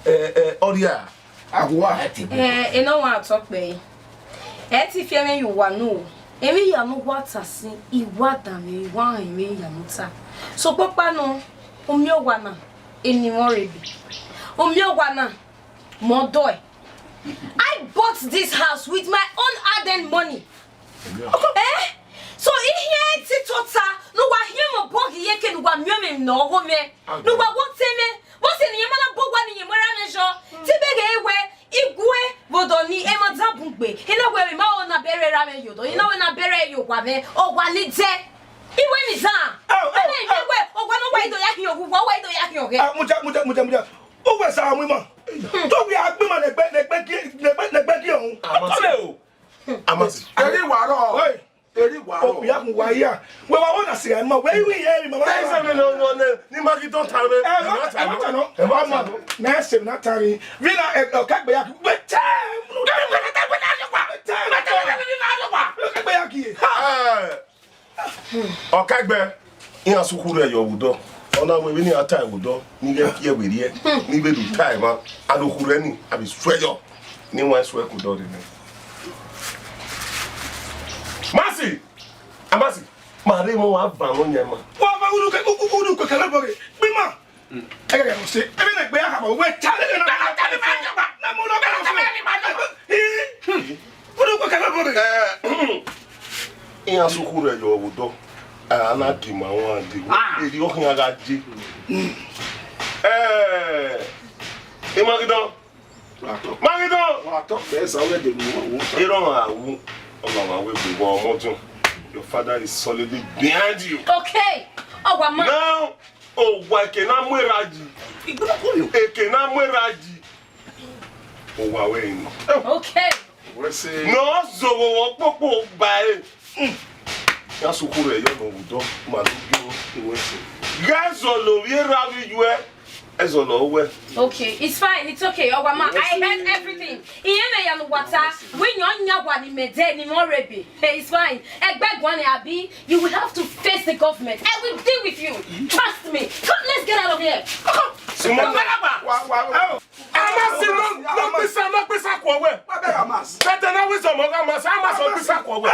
ẹ, ẹ, ọ rhia. Awa. Eh, enọ wa tọ kpẹ. Ẹ ti fi ẹmwẹ ye uwa nu o. Emwi hia ne uwa ta sin, I wa danmwẹ, I wa rẹn emwi hia ne u ta. Sokpan ọkpa nọ, u miẹn owa na, eni mwẹ ọ rre ebe. U miẹn owa na, mẹ ọ dọe. I bought this house with my own hard-earned money. Eh? So, I khian te tota ne uwa hiẹn mwẹ obọ ghi ye ke ne uwa miẹn mwẹ ne ọ ho mwẹ. Ne uwa wo te mwẹ. Vbọzẹ ne irẹn ma na bọ owa ne irẹn mu erha mwẹ zọ. Te I bẹghe wẹ, I gue vbe odọ ni, emwa dan bun gbe. I na wẹ emwi ma ho na bẹrẹ erha mwẹ ye odọ. I na wẹ na bẹrẹ ye owa mwẹ. Owa ni dẹ. I wẹ emwi dan. Au, au, Ẹna I wẹ, owa ne uwa i do ya khian owa, uwa i do ya khian ọghẹ. Ah, mudia, mudia, mudia, mudia. Uwẹ sa mu ima. Te uwẹ a gbe ima ne ẹgbẹ, ne ẹgbẹ gie, ne ẹgbẹ, ne ẹgbẹ gie ọhun. Amasi. Ọtọ rẹ o. Amasi. Ẹre wa rọ. Oi. Eri wa. Okpia mu wa ya. Wẹ wa wọ na sigha ma, wẹ iwi ye ri ma wa. Tẹ isẹ mwẹ nọ, nọ, nọ, ne ima ghi dọn ta mwẹ. Ẹ, ẹ, ma ta nọ. Ẹ, ma ta nọ. Mẹ se na ta ri. Vina, ẹ, ọ ka gbe ya ki. Wẹ tẹ. Ọ ka gbe ya ki. Ha. Ẹ, ọ ka gbe, iran sukhu rẹ yọ vbe odọ. Ọ na wẹ vbene iran ta vbe odọ, ne I ghẹ fi ẹvbo rriẹ, ne I vbe do ta emwa, a do khu rẹ ni, a vbe suẹ yọ, ne I wan suẹ ke odọ rre nẹ. Masi! Amasi, ma rre emọ wa van nọ yan ima. Wa va unu ke, u, u, unu ke kẹlẹ bọ ghe. Gbe ima. Ẹgẹ gẹ se. Ebe ne gbe ya ha ma, wẹ ta le na. Na ta le ma jọba. Na mu lo ke na ta le ma jọba. Unu ke kẹlẹ bọ ghe. Eh, iran sukhu rẹ yọ vbe odọ. A na gi ma wan de. Ah. Eri ọ khian gha je. Eh, Imagidan. Magidan. Wa tọ pẹ sa wẹ de mu wọn. Irọ ma wu. Ọmọ ma wẹ gbe wọn ọmọ tun. Your father is solidly behind you. Okay. Ọwa ma. Now, owa eke na mu erha yi. Eke na mu erha yi. Owa wẹ eni. Okay. Wẹ se. Ne ọ zogho vbe ọkpokpo ba ẹre. Ya sukhu rẹ yọ nọ vbe odọ, ma do gbe. Wẹ se. Ghẹ zọlọ ovbi erha vbe iyuẹ, ẹ zọlọ owẹ. Okay, it's fine, it's okay. Ọwa ma, I heard everything. Iye mẹ ya nu wata, we yan yan wa ni mẹ de ni mo rebe. Hey, it's fine. Ẹgbẹ guan ni abi, you will have to face the government. I will deal with you. Trust me. Come, let's get out of here. Come. Simon. Wa, wa, wa. Amasi, no, no gbisa, no gbisa kuọ wẹ. Wa bẹghe Amasi. Bẹtẹ na wizọm ọghe Amasi, Amasi ọ gbisa kuọ wẹ.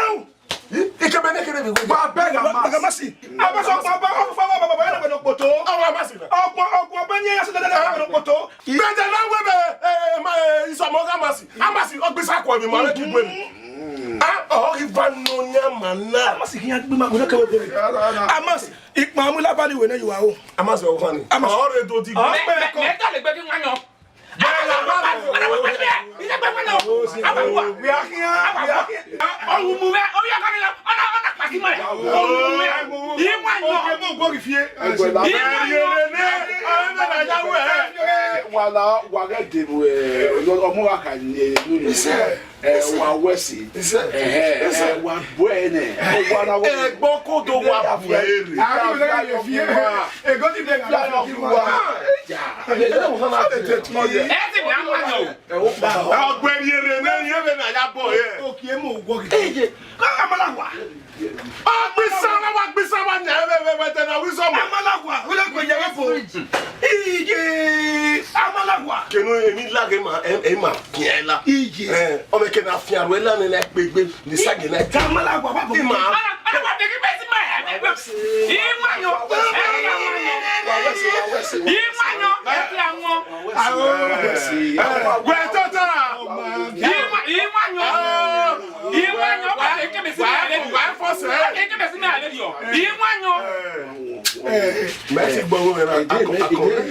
Ikebe ne kere vbe wẹ. Wa bẹghe Amasi. Amasi. Amasi ọkpa ba, ọkpa ba, ba, ba, ba, ba, ba, kpoto. Ọmọ Amasi na. Ọkpa, ọkpa ba ne ya se dada, ba, ba, kpoto. Bẹtẹ na wẹ bẹ, eh, ma, eh, izọm ọghe Amasi. Amasi ọ gbisa kuọ vbe ma vbe kigbe. Ah, ọ ghi va nọ yan ma na. Amasi ghi ya gbe ma wẹ ne kẹwẹ bẹghe. Amasi. Ikpamọ mu labali wẹ ne you are home. Amasi ọkhan ni. Amasi. Ọ rre do di. Ọ mẹ, mẹ, mẹ ta le gbe ghi wan yan. Wala, wa ghẹ debo, eh, ọmọ wa ka ye nunu. Eh, wa wẹ si. Ẹhẹ, eh, wa bu ẹre nẹ. Wa na wẹ. Ẹgbọn kodo wa bu ẹre. Ẹ ti mẹ ama nọ. Ọgbẹni ere ne iye vbe na ya bọ ye. Okie mo wọ gidi. Amalawa. Agbisa wa, agbisa wa nya vbe, vbe, vbe, tẹ na wi sọmọ. Amalawa, wẹ lẹ kue yẹ vbe fo. Iye, Amalawa. Kenu emi laghe ma, em, ema fian la. Iye. Eh, ọ mẹ ke na fian ru la ne na kpegbe, ni sa ge na. Amalawa, wa bọ. Ima. Amalawa, de ki bẹ si ma. Ima yo. Ima yo. Ẹ ti àwọn. Wẹ tata. Ima, ima yo. Iwanyo, wa ke kebe si mi ale. Wa fọ sẹ. Wa ke kebe si mi ale yo. Iwanyo. Mẹ ti gbọ wo na.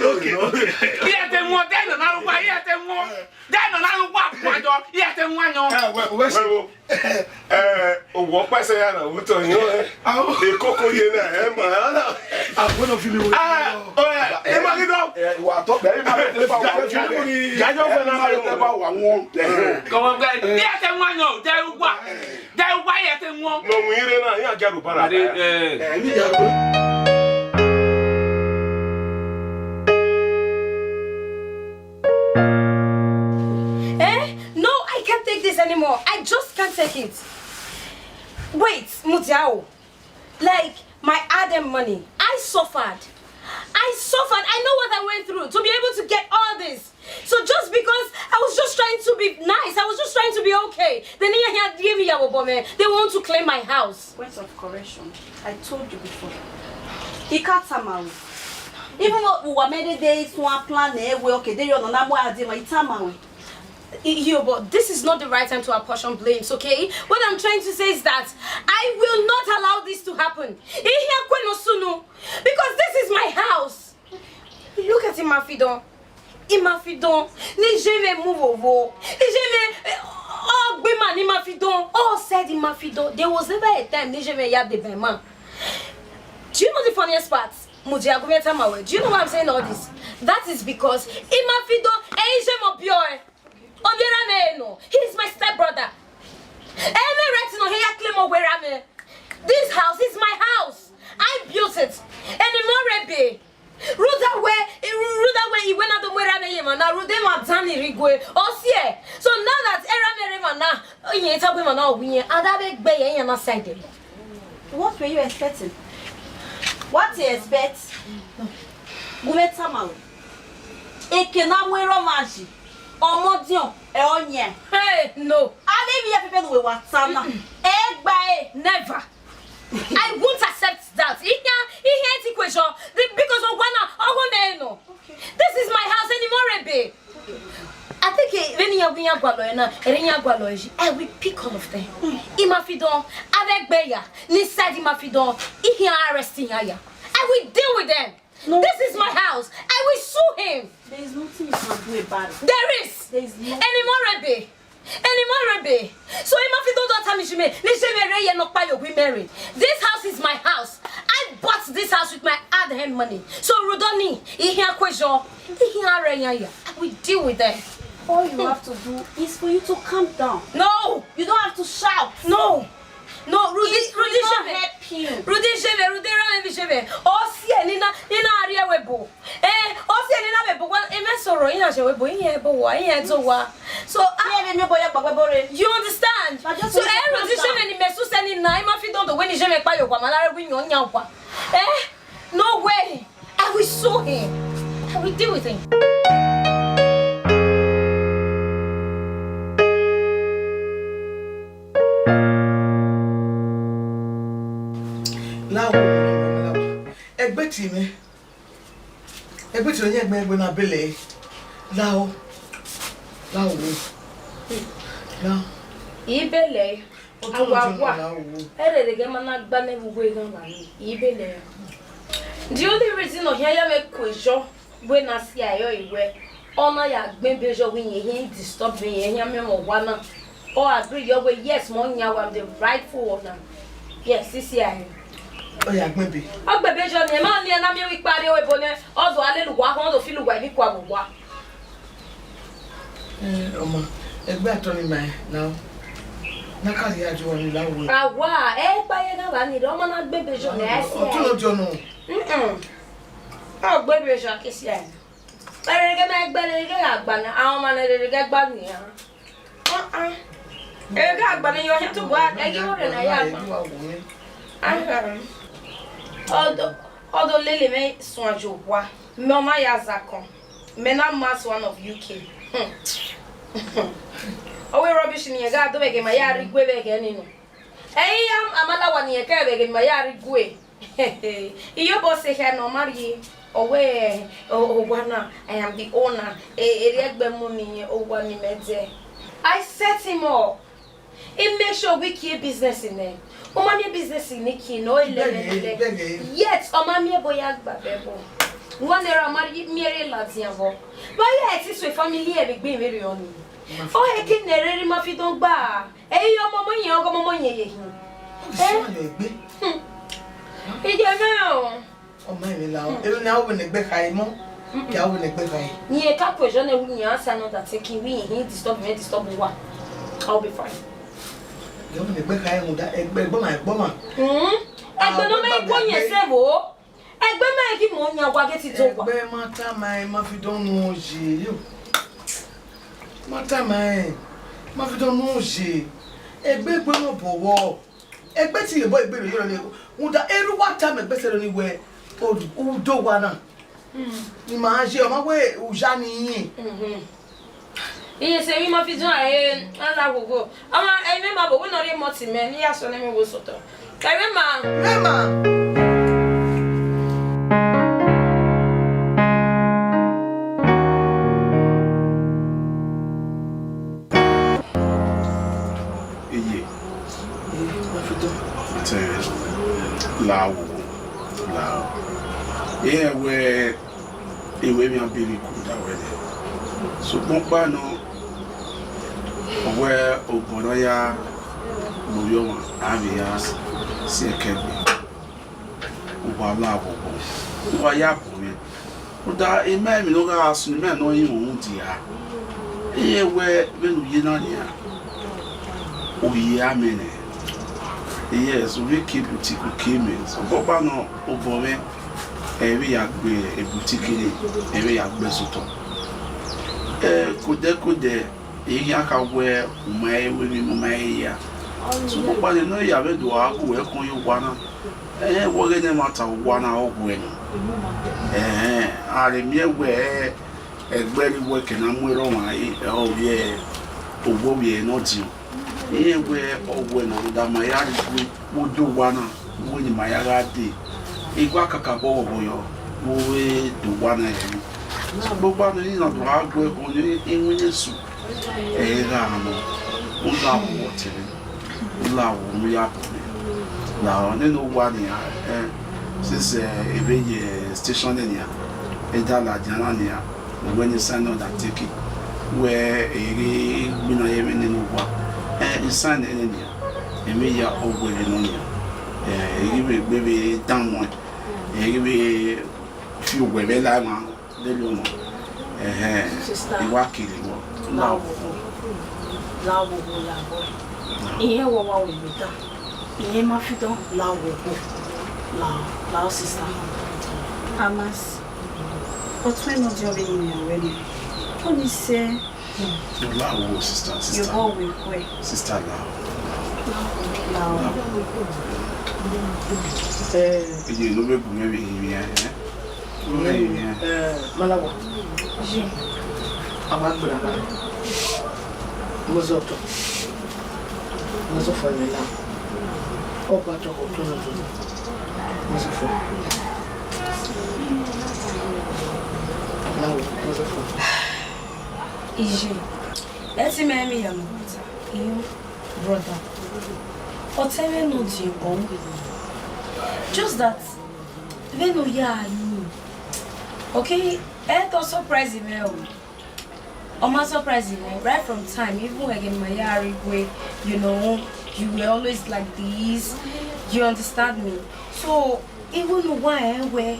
Okay, okay. Iye te wọn, de no na wa, iye te wọn. De no na wa, wa yo, iye te wọn yo. Eh, we, we, we. Eh, owó pèsè ya na, wútọ yín o. Ìkókó yé na, ẹ mọ̀ ẹ́ na. Àwọn náà fi mi wò. Ah, oh, yeah. Ẹ máa kí dán. Ẹ, wà á tọ́ bẹ́ẹ̀, ẹ máa tẹ́ bá wà wọ́n. Jájọ́ fẹ́ náà máa tẹ́ bá wà wọ́n. Kọ̀wé gbẹ, bí ẹ tẹ wọ́n yàn, tẹ wá, tẹ wá yẹ tẹ wọ́n. Mo mú ire náà, yín àjẹrù bára. Ẹ, ẹ, ní ìyá rẹ. Eh? No, I can't take this anymore. I just can't take it. Wait, Mudiao. Like, my hard-earned money. I suffered. I suffered. I know what I went through to be able to get all this. So just because I was just trying to be nice, I was just trying to be okay, then here, here, give me your bomb, eh? They want to claim my house. Point of correction. I told you before. He can't tamawe. Even though we were many days to our plan, eh, we okay, they are not more, he tamawe. Yo, but this is not the right time to apportion blames, okay? What I'm trying to say is that I will not allow this to happen. Ihe kwe no sunu, because this is my house. Look at Imafidon. Imafidon, ni je me mu vovo. Ni je me, eh, oh, gbe man Imafidon. Oh, said Imafidon. There was never a time ni je me ya de be man. Do you know the funniest part? Mudia gumeta mawe. Do you know why I'm saying all this? That is because Imafidon, eh, je mo bio, eh. Obiera me no. He is my stepbrother. Every right no he ya claim Owerame. This house is my house. I built it. Eni mọ rre be. Rhunmwuda wẹ, rhunmwuda wẹ, I wẹ na do mu erha mwẹ ye emwa na, rhunmwuda emwa dan ni rre igue. Ọ siẹ. So now that erha mwẹ rre emwa na, irẹn tama emwa na wẹ irẹn, a da vbe gbe ya iran na side. What were you expecting? What you expect? Gu mwẹ tama ruẹ. Eke ne a mu erha ọmwa yi, ọmọ ọdiọn, ẹ ọ yan. Hey, no. Avbe ivbi ya fẹfẹ ne uwẹ wa ta na. Ẹ gba ẹre. Never. I won't accept that. Ihian, ihian ti kue sọ. The, because of one, ọgho nẹ nọ. This is my house, eni mọ rre be. I think, eh, vbene iran gu iran gualọ ẹre na, ẹre iran gualọ ẹre yi, I will pick all of them. I ma fi dọn, avbe egbe ya, ni side I ma fi dọn, ihian arrest iran ya. I will deal with them. No. This is my house. I will sue him. There is nothing you can do about it. There is. There is nothing. Eni mọ rre be. Eni mọ rre be. So I ma fi dọn dọ tama Ijime, ne Ijime rre ye nọkpa ye owi Mary. This house is my house. I bought this house with my hard-earned money. So rhunmwuda ọnii, ihian kue sọ, ihian rre iran ya. I will deal with them. All you have to do is for you to calm down. No. You don't have to shout. No. No, rhunmwuda, it will not help you. Rhunmwuda Ijeme, rhunmwuda erha mwẹ vbe Ijeme. Ọ siẹ ne I na, ne I na rrie ẹvbo ebo. Eh, ọ siẹ ne I na vbe ebo wa, I mwẹ sẹ ọrọ, iran zẹ vbe ebo, iran ebo wa, iran do wa. So, ah, iran vbe miẹn obọ ya gba ẹbọ rre. You understand? So, eh, rhunmwuda Ijeme ne imẹ sẹ usẹ ni na, I ma fi dọn do wẹ ne Ijeme kpa ye owa, ma na rre wẹ iyan yan owa. Eh? No way! I will sue him. I will deal with him. Lahọ, ẹgbẹe tie mwẹ, ẹgbẹe tie mwẹ, ẹgbẹe na bẹlẹ, lahọ, lahọ, lahọ. I bẹlẹ. Awa wa. Erere ghẹ ma na gba nẹ vbe uwu eghan na ni, I bẹlẹ. The only reason ọ khian ya mwẹ ku eyọ wẹ ne a si ẹre ọre wẹ, ọ na ya gbẹn ebe yọ wẹ irẹn hin disturb mwẹ, irẹn hin miẹn mwẹ owa na. Ọ agree yọ wẹ, yes, mẹ ọ yan owa, I'm the rightful owner. Yes, I si ẹre. Ọ ya gbẹn ebe. Ọ gbe ebe yọ ni, ẹ ma ni ẹ na miẹn wẹ ikpa rrie ebo nẹ, ọ do a lele uwa khọn, ọ do filo uwa emwi kua vbe owa. Eh, ọma, ẹgbẹe atọ ni ma na, na ka rhie ajo ọnii la wẹ. Awa, ẹ kpa ye na ba ni, ọma na gbe ebe yọ nẹ, ẹ si ẹre. Ọ tọn nọ. Mm-mm. Ọ gbe ebe yọ ke si ẹre. Erere ghẹ ma gbe, erere ghẹ gha gba na, a ọma ne erere ghẹ gba ni a. Uh-uh. Erere ghẹ gha gba ni yọ hin tubu, ẹ ghi wọrẹ na ya gba. Aha. Ọ do, ọ do lele mwẹ suẹn ye owa. Mẹ ọ ma ya zakọn. Mẹ na mass one of U K. Hmm. Ọ wẹ rubbish ne irẹn gha do vbe ẹghẹ ma ya rre igue vbe ẹghẹ ni nọ. Ẹ i ya amalawa ne irẹn kẹ vbe ẹghẹ ma ya rre igue. Iyobọ sẹ khẹ ne ọ ma rrie. Ọ wẹ, o-, owa na, I am the owner. E, erriọ ẹgbẹe mu ni owa ni mẹ dẹ. I set him up. I make sure wẹ I kie business nẹ. Ọ ma miẹn business ne I kie nẹ, ọ i lẹlẹ lẹlẹ. Bẹghe, bẹghe. Yet, ọ ma miẹn ẹbọ ya gba vbe ẹbọ. One naira ma rhie miẹn rre ladian vbọ. But yet, iso family ẹre vbe egbe vberriọ ni. Ọ hẹ ke ne erere ma fi dọn gba. Ẹ i ya ọmọ ọmọ yẹn, ọgọ ọmọ ọmọ yẹn ye hin. Ọ ghi sẹ ọmọ yẹn egbe. Hmm. Iye mwẹ o. Ọ ma emwi la o. Erha ne a ru vbene ẹgbẹe kha ẹre mọ, ke a ru vbene ẹgbẹe kha ẹre. Rẹn ka ku eyọ nẹ, wẹ irẹn answer nọ that thing, wẹ irẹn hin disturb mwẹ, disturb uwa. I'll be fine. Ke a ru vbene ẹgbẹe kha ẹre rhunmwuda, ẹgbẹe, ẹgbọe ọmwa, ẹgbọe ọmwa. Hmm. Ẹgbẹe ne ọ ma ẹgbẹe ọmwa yẹn sẹ vbo. Ẹgbẹe ma ghi mu yan owa ghe te do owa. Ẹgbẹe ma tama ẹre, ma fi dọn nuẹn oye yo. Ma tama ẹre, ma fi dọn nuẹn oye. Ẹgbẹe, ẹgbẹe ne ọ bọ vbọ. Ẹgbẹe te iyobọ egbe vbe yọ ni, rhunmwuda erha uwa tama ẹgbẹe sẹ erha ni wẹ, u do owa na. Hmm. I ma ye, ọ ma wẹ uya ni yin. Mhm. Iye sẹ emwi ma fi dọn ẹre, a na ghogho. Ọmwa, ẹi mwẹ ma vbe wẹ ne ọ rhie mọti mẹ, ne I ya sẹ ọnii mwẹ wo sotọ. Ẹi mwẹ ma. Mwẹ ma. Iye. Iye, ma fi dọn. Te la wo, la. Iye wẹ, Ewẹ emwi a beri ku da wẹ nẹ. Sokpan ọkpa nọ, ọ wẹ obọ ne a ya gbe ovbi ọmwa, a vbe ya si ẹkẹ gbe. Uwa la vbe obọ, uwa ya bọ mwẹ. Rhunmwuda, ima emwi ne ọ gha sunu, ima ne ọ rinmwian mudia. Iye wẹ vbene u ye na nian, u ye amẹ nẹ. Yes, ovbi eke boutique ke mẹ. Sokpan ọkpa nọ, obọ mwẹ, ẹ vbe ya gbe boutique nii, ẹ vbe ya gbe sotọ. Ẹ, kodẹkodẹ, I khian kha wẹ u ma he ru emwi, u ma he ya. Sokpan ọkpa nọ, ne ọ ya vbe do gha gu wẹ khọn ye owa na. Ẹ, wẹ ọghe ne ma ta owa na, ọ wẹ nọ. Ẹhẹn, a rhe miẹn wẹ ẹgbẹe ne uwẹ ke na mu erha ọmwa re, ọ vbiẹ, owa ovbi ẹre ne ọ diọn. Irẹn wẹ ọ wẹ ne ọ rhunmwuda ma ya rhie igue vbe odẹ owa na, vbe ne ima ya gha dee. Igue kakabọ ghọghọ yọ, vbe odẹ owa na ẹre. Sokpan ọkpa nọ, ne I na do gha gu ẹre khọn ye iwinna esu, ẹ i gha nọ, u la vbe ọtẹn mwẹ, u la vbe unu ya bọ mwẹ. Lahọ, nene owa nian, eh, since, eh, I vbe ye station nian, I da ladian na nian, wẹ ne I sign undertaking, wẹ I ghi gbinna ye ẹmwẹ nene owa, eh, I sign ẹre nian, emwi hia ọ wẹ vbe nọ nian, eh, I ghi vbe gbe vbe dan wọn, I ghi vbe fi owẹ vbe la emwa. Lele ọmọ. Ẹhẹn. Sister. I wa kere wọ. La wo. La wo, la wo. Iye wọ wa wo iye ta. Iye ma fi dọn la wo. La, la sister. Amas. Ọtẹn nọ diọn vbe yin mẹ already. Ọni sẹ. La wo, sister, sister. Yọ wọ wẹ. Sister, la wo. La wo. La wo. Eh. Iye no vbe bu mwẹ vbe yin mẹ, eh? Eh, Malawa. Ji. A wa gbera na. Mozọtọ. Mozọfọ ni la. Ọba tọkọ tọnọ tọnọ. Mozọfọ. Malawa, Mozọfọ. Ije. Ẹ ti mẹ mi ya mọ. Iyo, brother. Ọtẹn mwẹ nọ diọn. Just that, vbene u ya yin. Okay, ẹ to surprise mwẹ o. Ọ ma surprise mwẹ, right from time, even ẹghẹ ne ima ya rre igue, you know, you were always like this. You understand me? So, even uwa rẹn wẹ,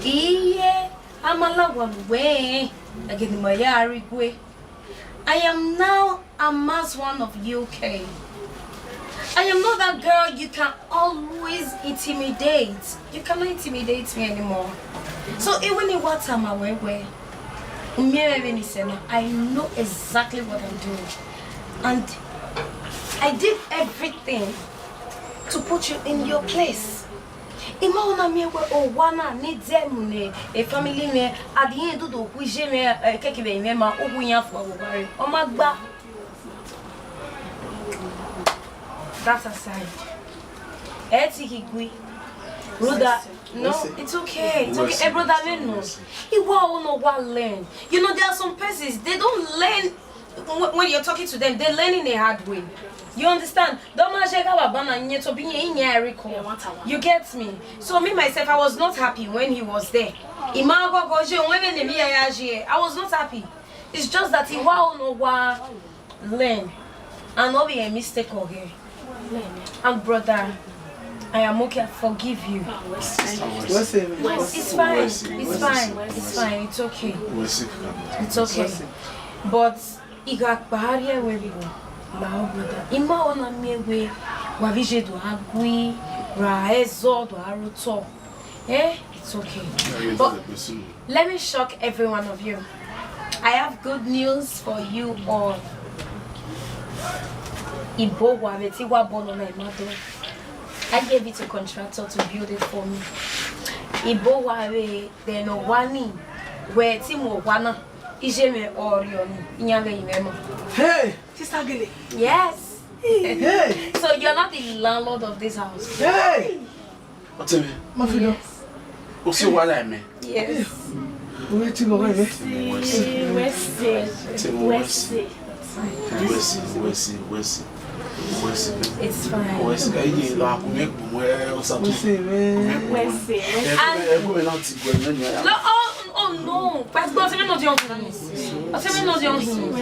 iye Amalawa wẹ, ẹghẹ ne ima ya rre igue. I am now Amas one of U K. I am not that girl you can always intimidate. You cannot intimidate me anymore. So even if what time I wear, wear, I know exactly what I'm doing. And I did everything to put you in your place. I ma na miẹn wẹ owa na ni dẹ mu ne family mwẹ, a di rẹn do do khu iye mwẹ, keke vbe mwẹ ma, u khu iran fua vbe owa re. Ọ ma gba. That aside. Ẹ ti ghi gui. Brother, no, it's okay. It's okay. Eh, brother, men no. Iwa o no wa learn. You know, there are some persons, they don't learn when, when you're talking to them, they learn in a hard way. You understand? Don't mind check our banana, you to be in your record. You get me? So me myself, I was not happy when he was there. Imago goje, when me ya ya je, I was not happy. It's just that he wa no wa learn. And no be a mistake again. And brother, I am okay. I forgive you. It's fine. It's fine. It's fine. It's okay. It's okay. But I gha kpa rrie ẹvbo, my brother. I ma na miẹn wẹ wa vbe iye do a gui, ra ẹzọ do a rre otọ. Eh, it's okay. But let me shock every one of you. I have good news for you all. Ibo wa vbe te wa bọ nọ na ima do. I gave it to contractor to build it for me. Ibo wa vbe de no wa ni, wẹ te mu owa na, iye mwẹ ọ rriọ ni, iran vbe yin mwẹ ma. Hey! Sister Gele. Yes. Hey! So you're not the landlord of this house. Hey! Ọtẹn mwẹ, ma fi dọ. Yes. O si owa la mẹ. Yes. Uwẹ ti lọ rẹ. Wẹ si, wẹ si, wẹ si. Wẹ si, wẹ si, wẹ si. Wẹ si. It's fine. Wẹ si, ka iye la ku mẹ gbọmọ ẹ, o sa tu. Wẹ si, wẹ si. Wẹ si, wẹ si. Ẹ, ẹ, ẹ, ẹ, ẹ, ẹ, No, oh, oh no. But, but ọtẹn mwẹ no diọn hin. Ọtẹn mwẹ no diọn hin.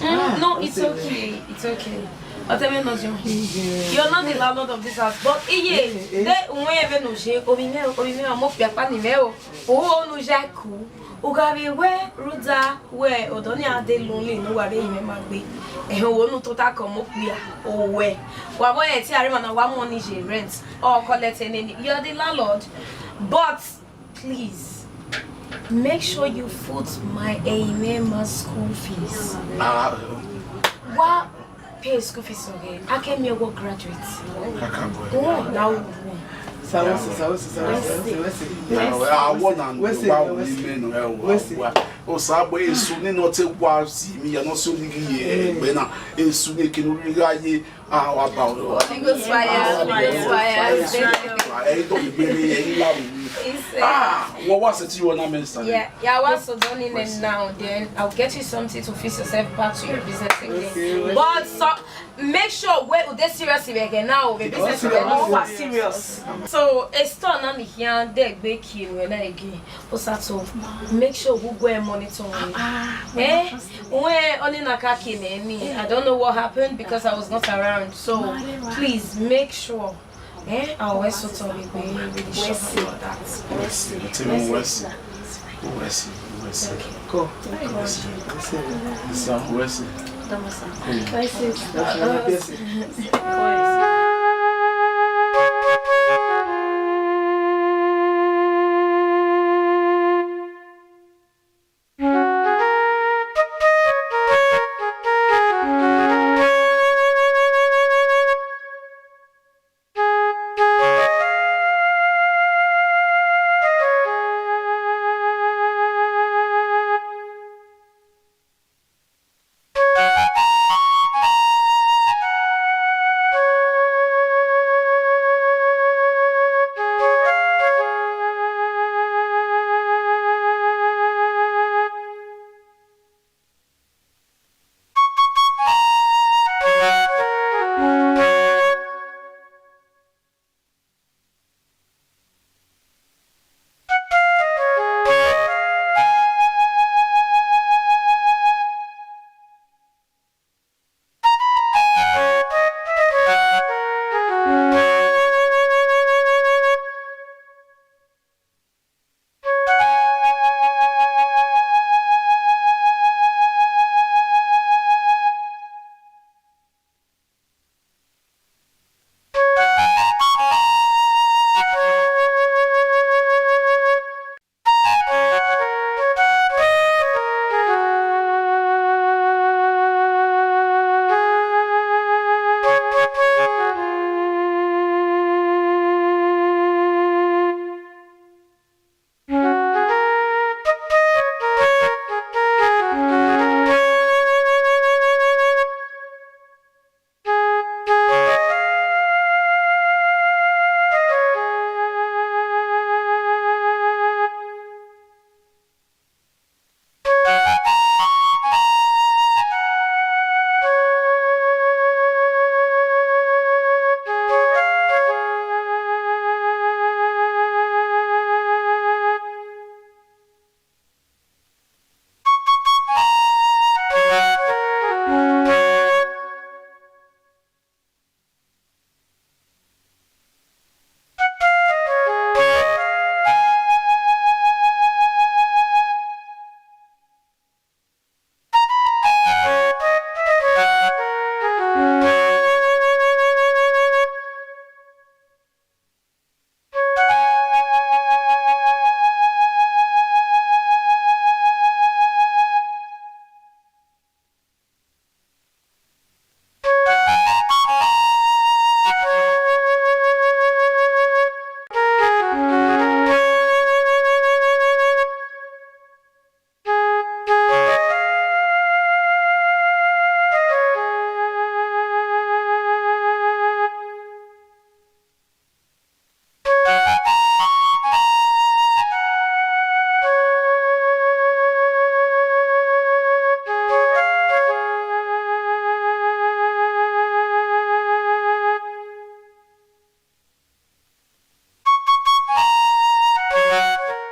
Mm, no, it's okay. It's okay. Ọtẹn mwẹ no diọn hin. You're not the landlord of this house. But iye, de uwẹ vbe no je, omi mẹ, omi mẹ, ọmọ kpia pa ni mẹ o. O no ja ku. U gha vbe wẹ rhunmwuda wẹ ọdọ ni a de lonely ne uwa vbe rinmwian ma gbe, ehẹn, wo nu tota kọ mu okpia, owẹ. Wa vbe ẹtin a rre emwa na, wa mu ọni ye rent, or collect eneni. You're the landlord, but please, make sure you foot my Eimema school fees. Ah, Wa pay school fees ọghe, a ke miẹn wọ graduate. Kaka boy. Oh, now. Sir, wẹ sẹ, sir, wẹ sẹ, sir, wẹ sẹ, sir, wẹ sẹ, wẹ sẹ. Yeah, well, I want and Wẹ sẹ, wa wẹ will sẹ. Men, well, Wẹ sẹ. Well. O sa boy, esu ni nọ te wa si mi ya nọ so ni ye, eh, gbe na. Esu ni ke no ri gha ye, ah, wa ba o. Holy Ghost fire, Holy Ghost fire. Ẹ i dọ mi gbere, ẹ i la mi. It's, uh, Ah, what was it you wanna mention? Yeah, yeah, I was so done in and now. Then I'll get you something to fix yourself back to your business again. Okay, okay. But so make sure we u dey serious with again now. The business Serious. Again. Over serious. So a store na mi here dey gbe ki we na again. Osato, make sure we go and monitor me. Eh? When only na ka ki me, me, I don't know what happened because I was not around. So please make sure. Eh, I always so tell me, baby, really sure about that. Wẹ sẹ, tell me wẹ sẹ. Wẹ sẹ, wẹ sẹ. Go. Wẹ sẹ. Wẹ sẹ, wẹ sẹ. Wẹ sẹ.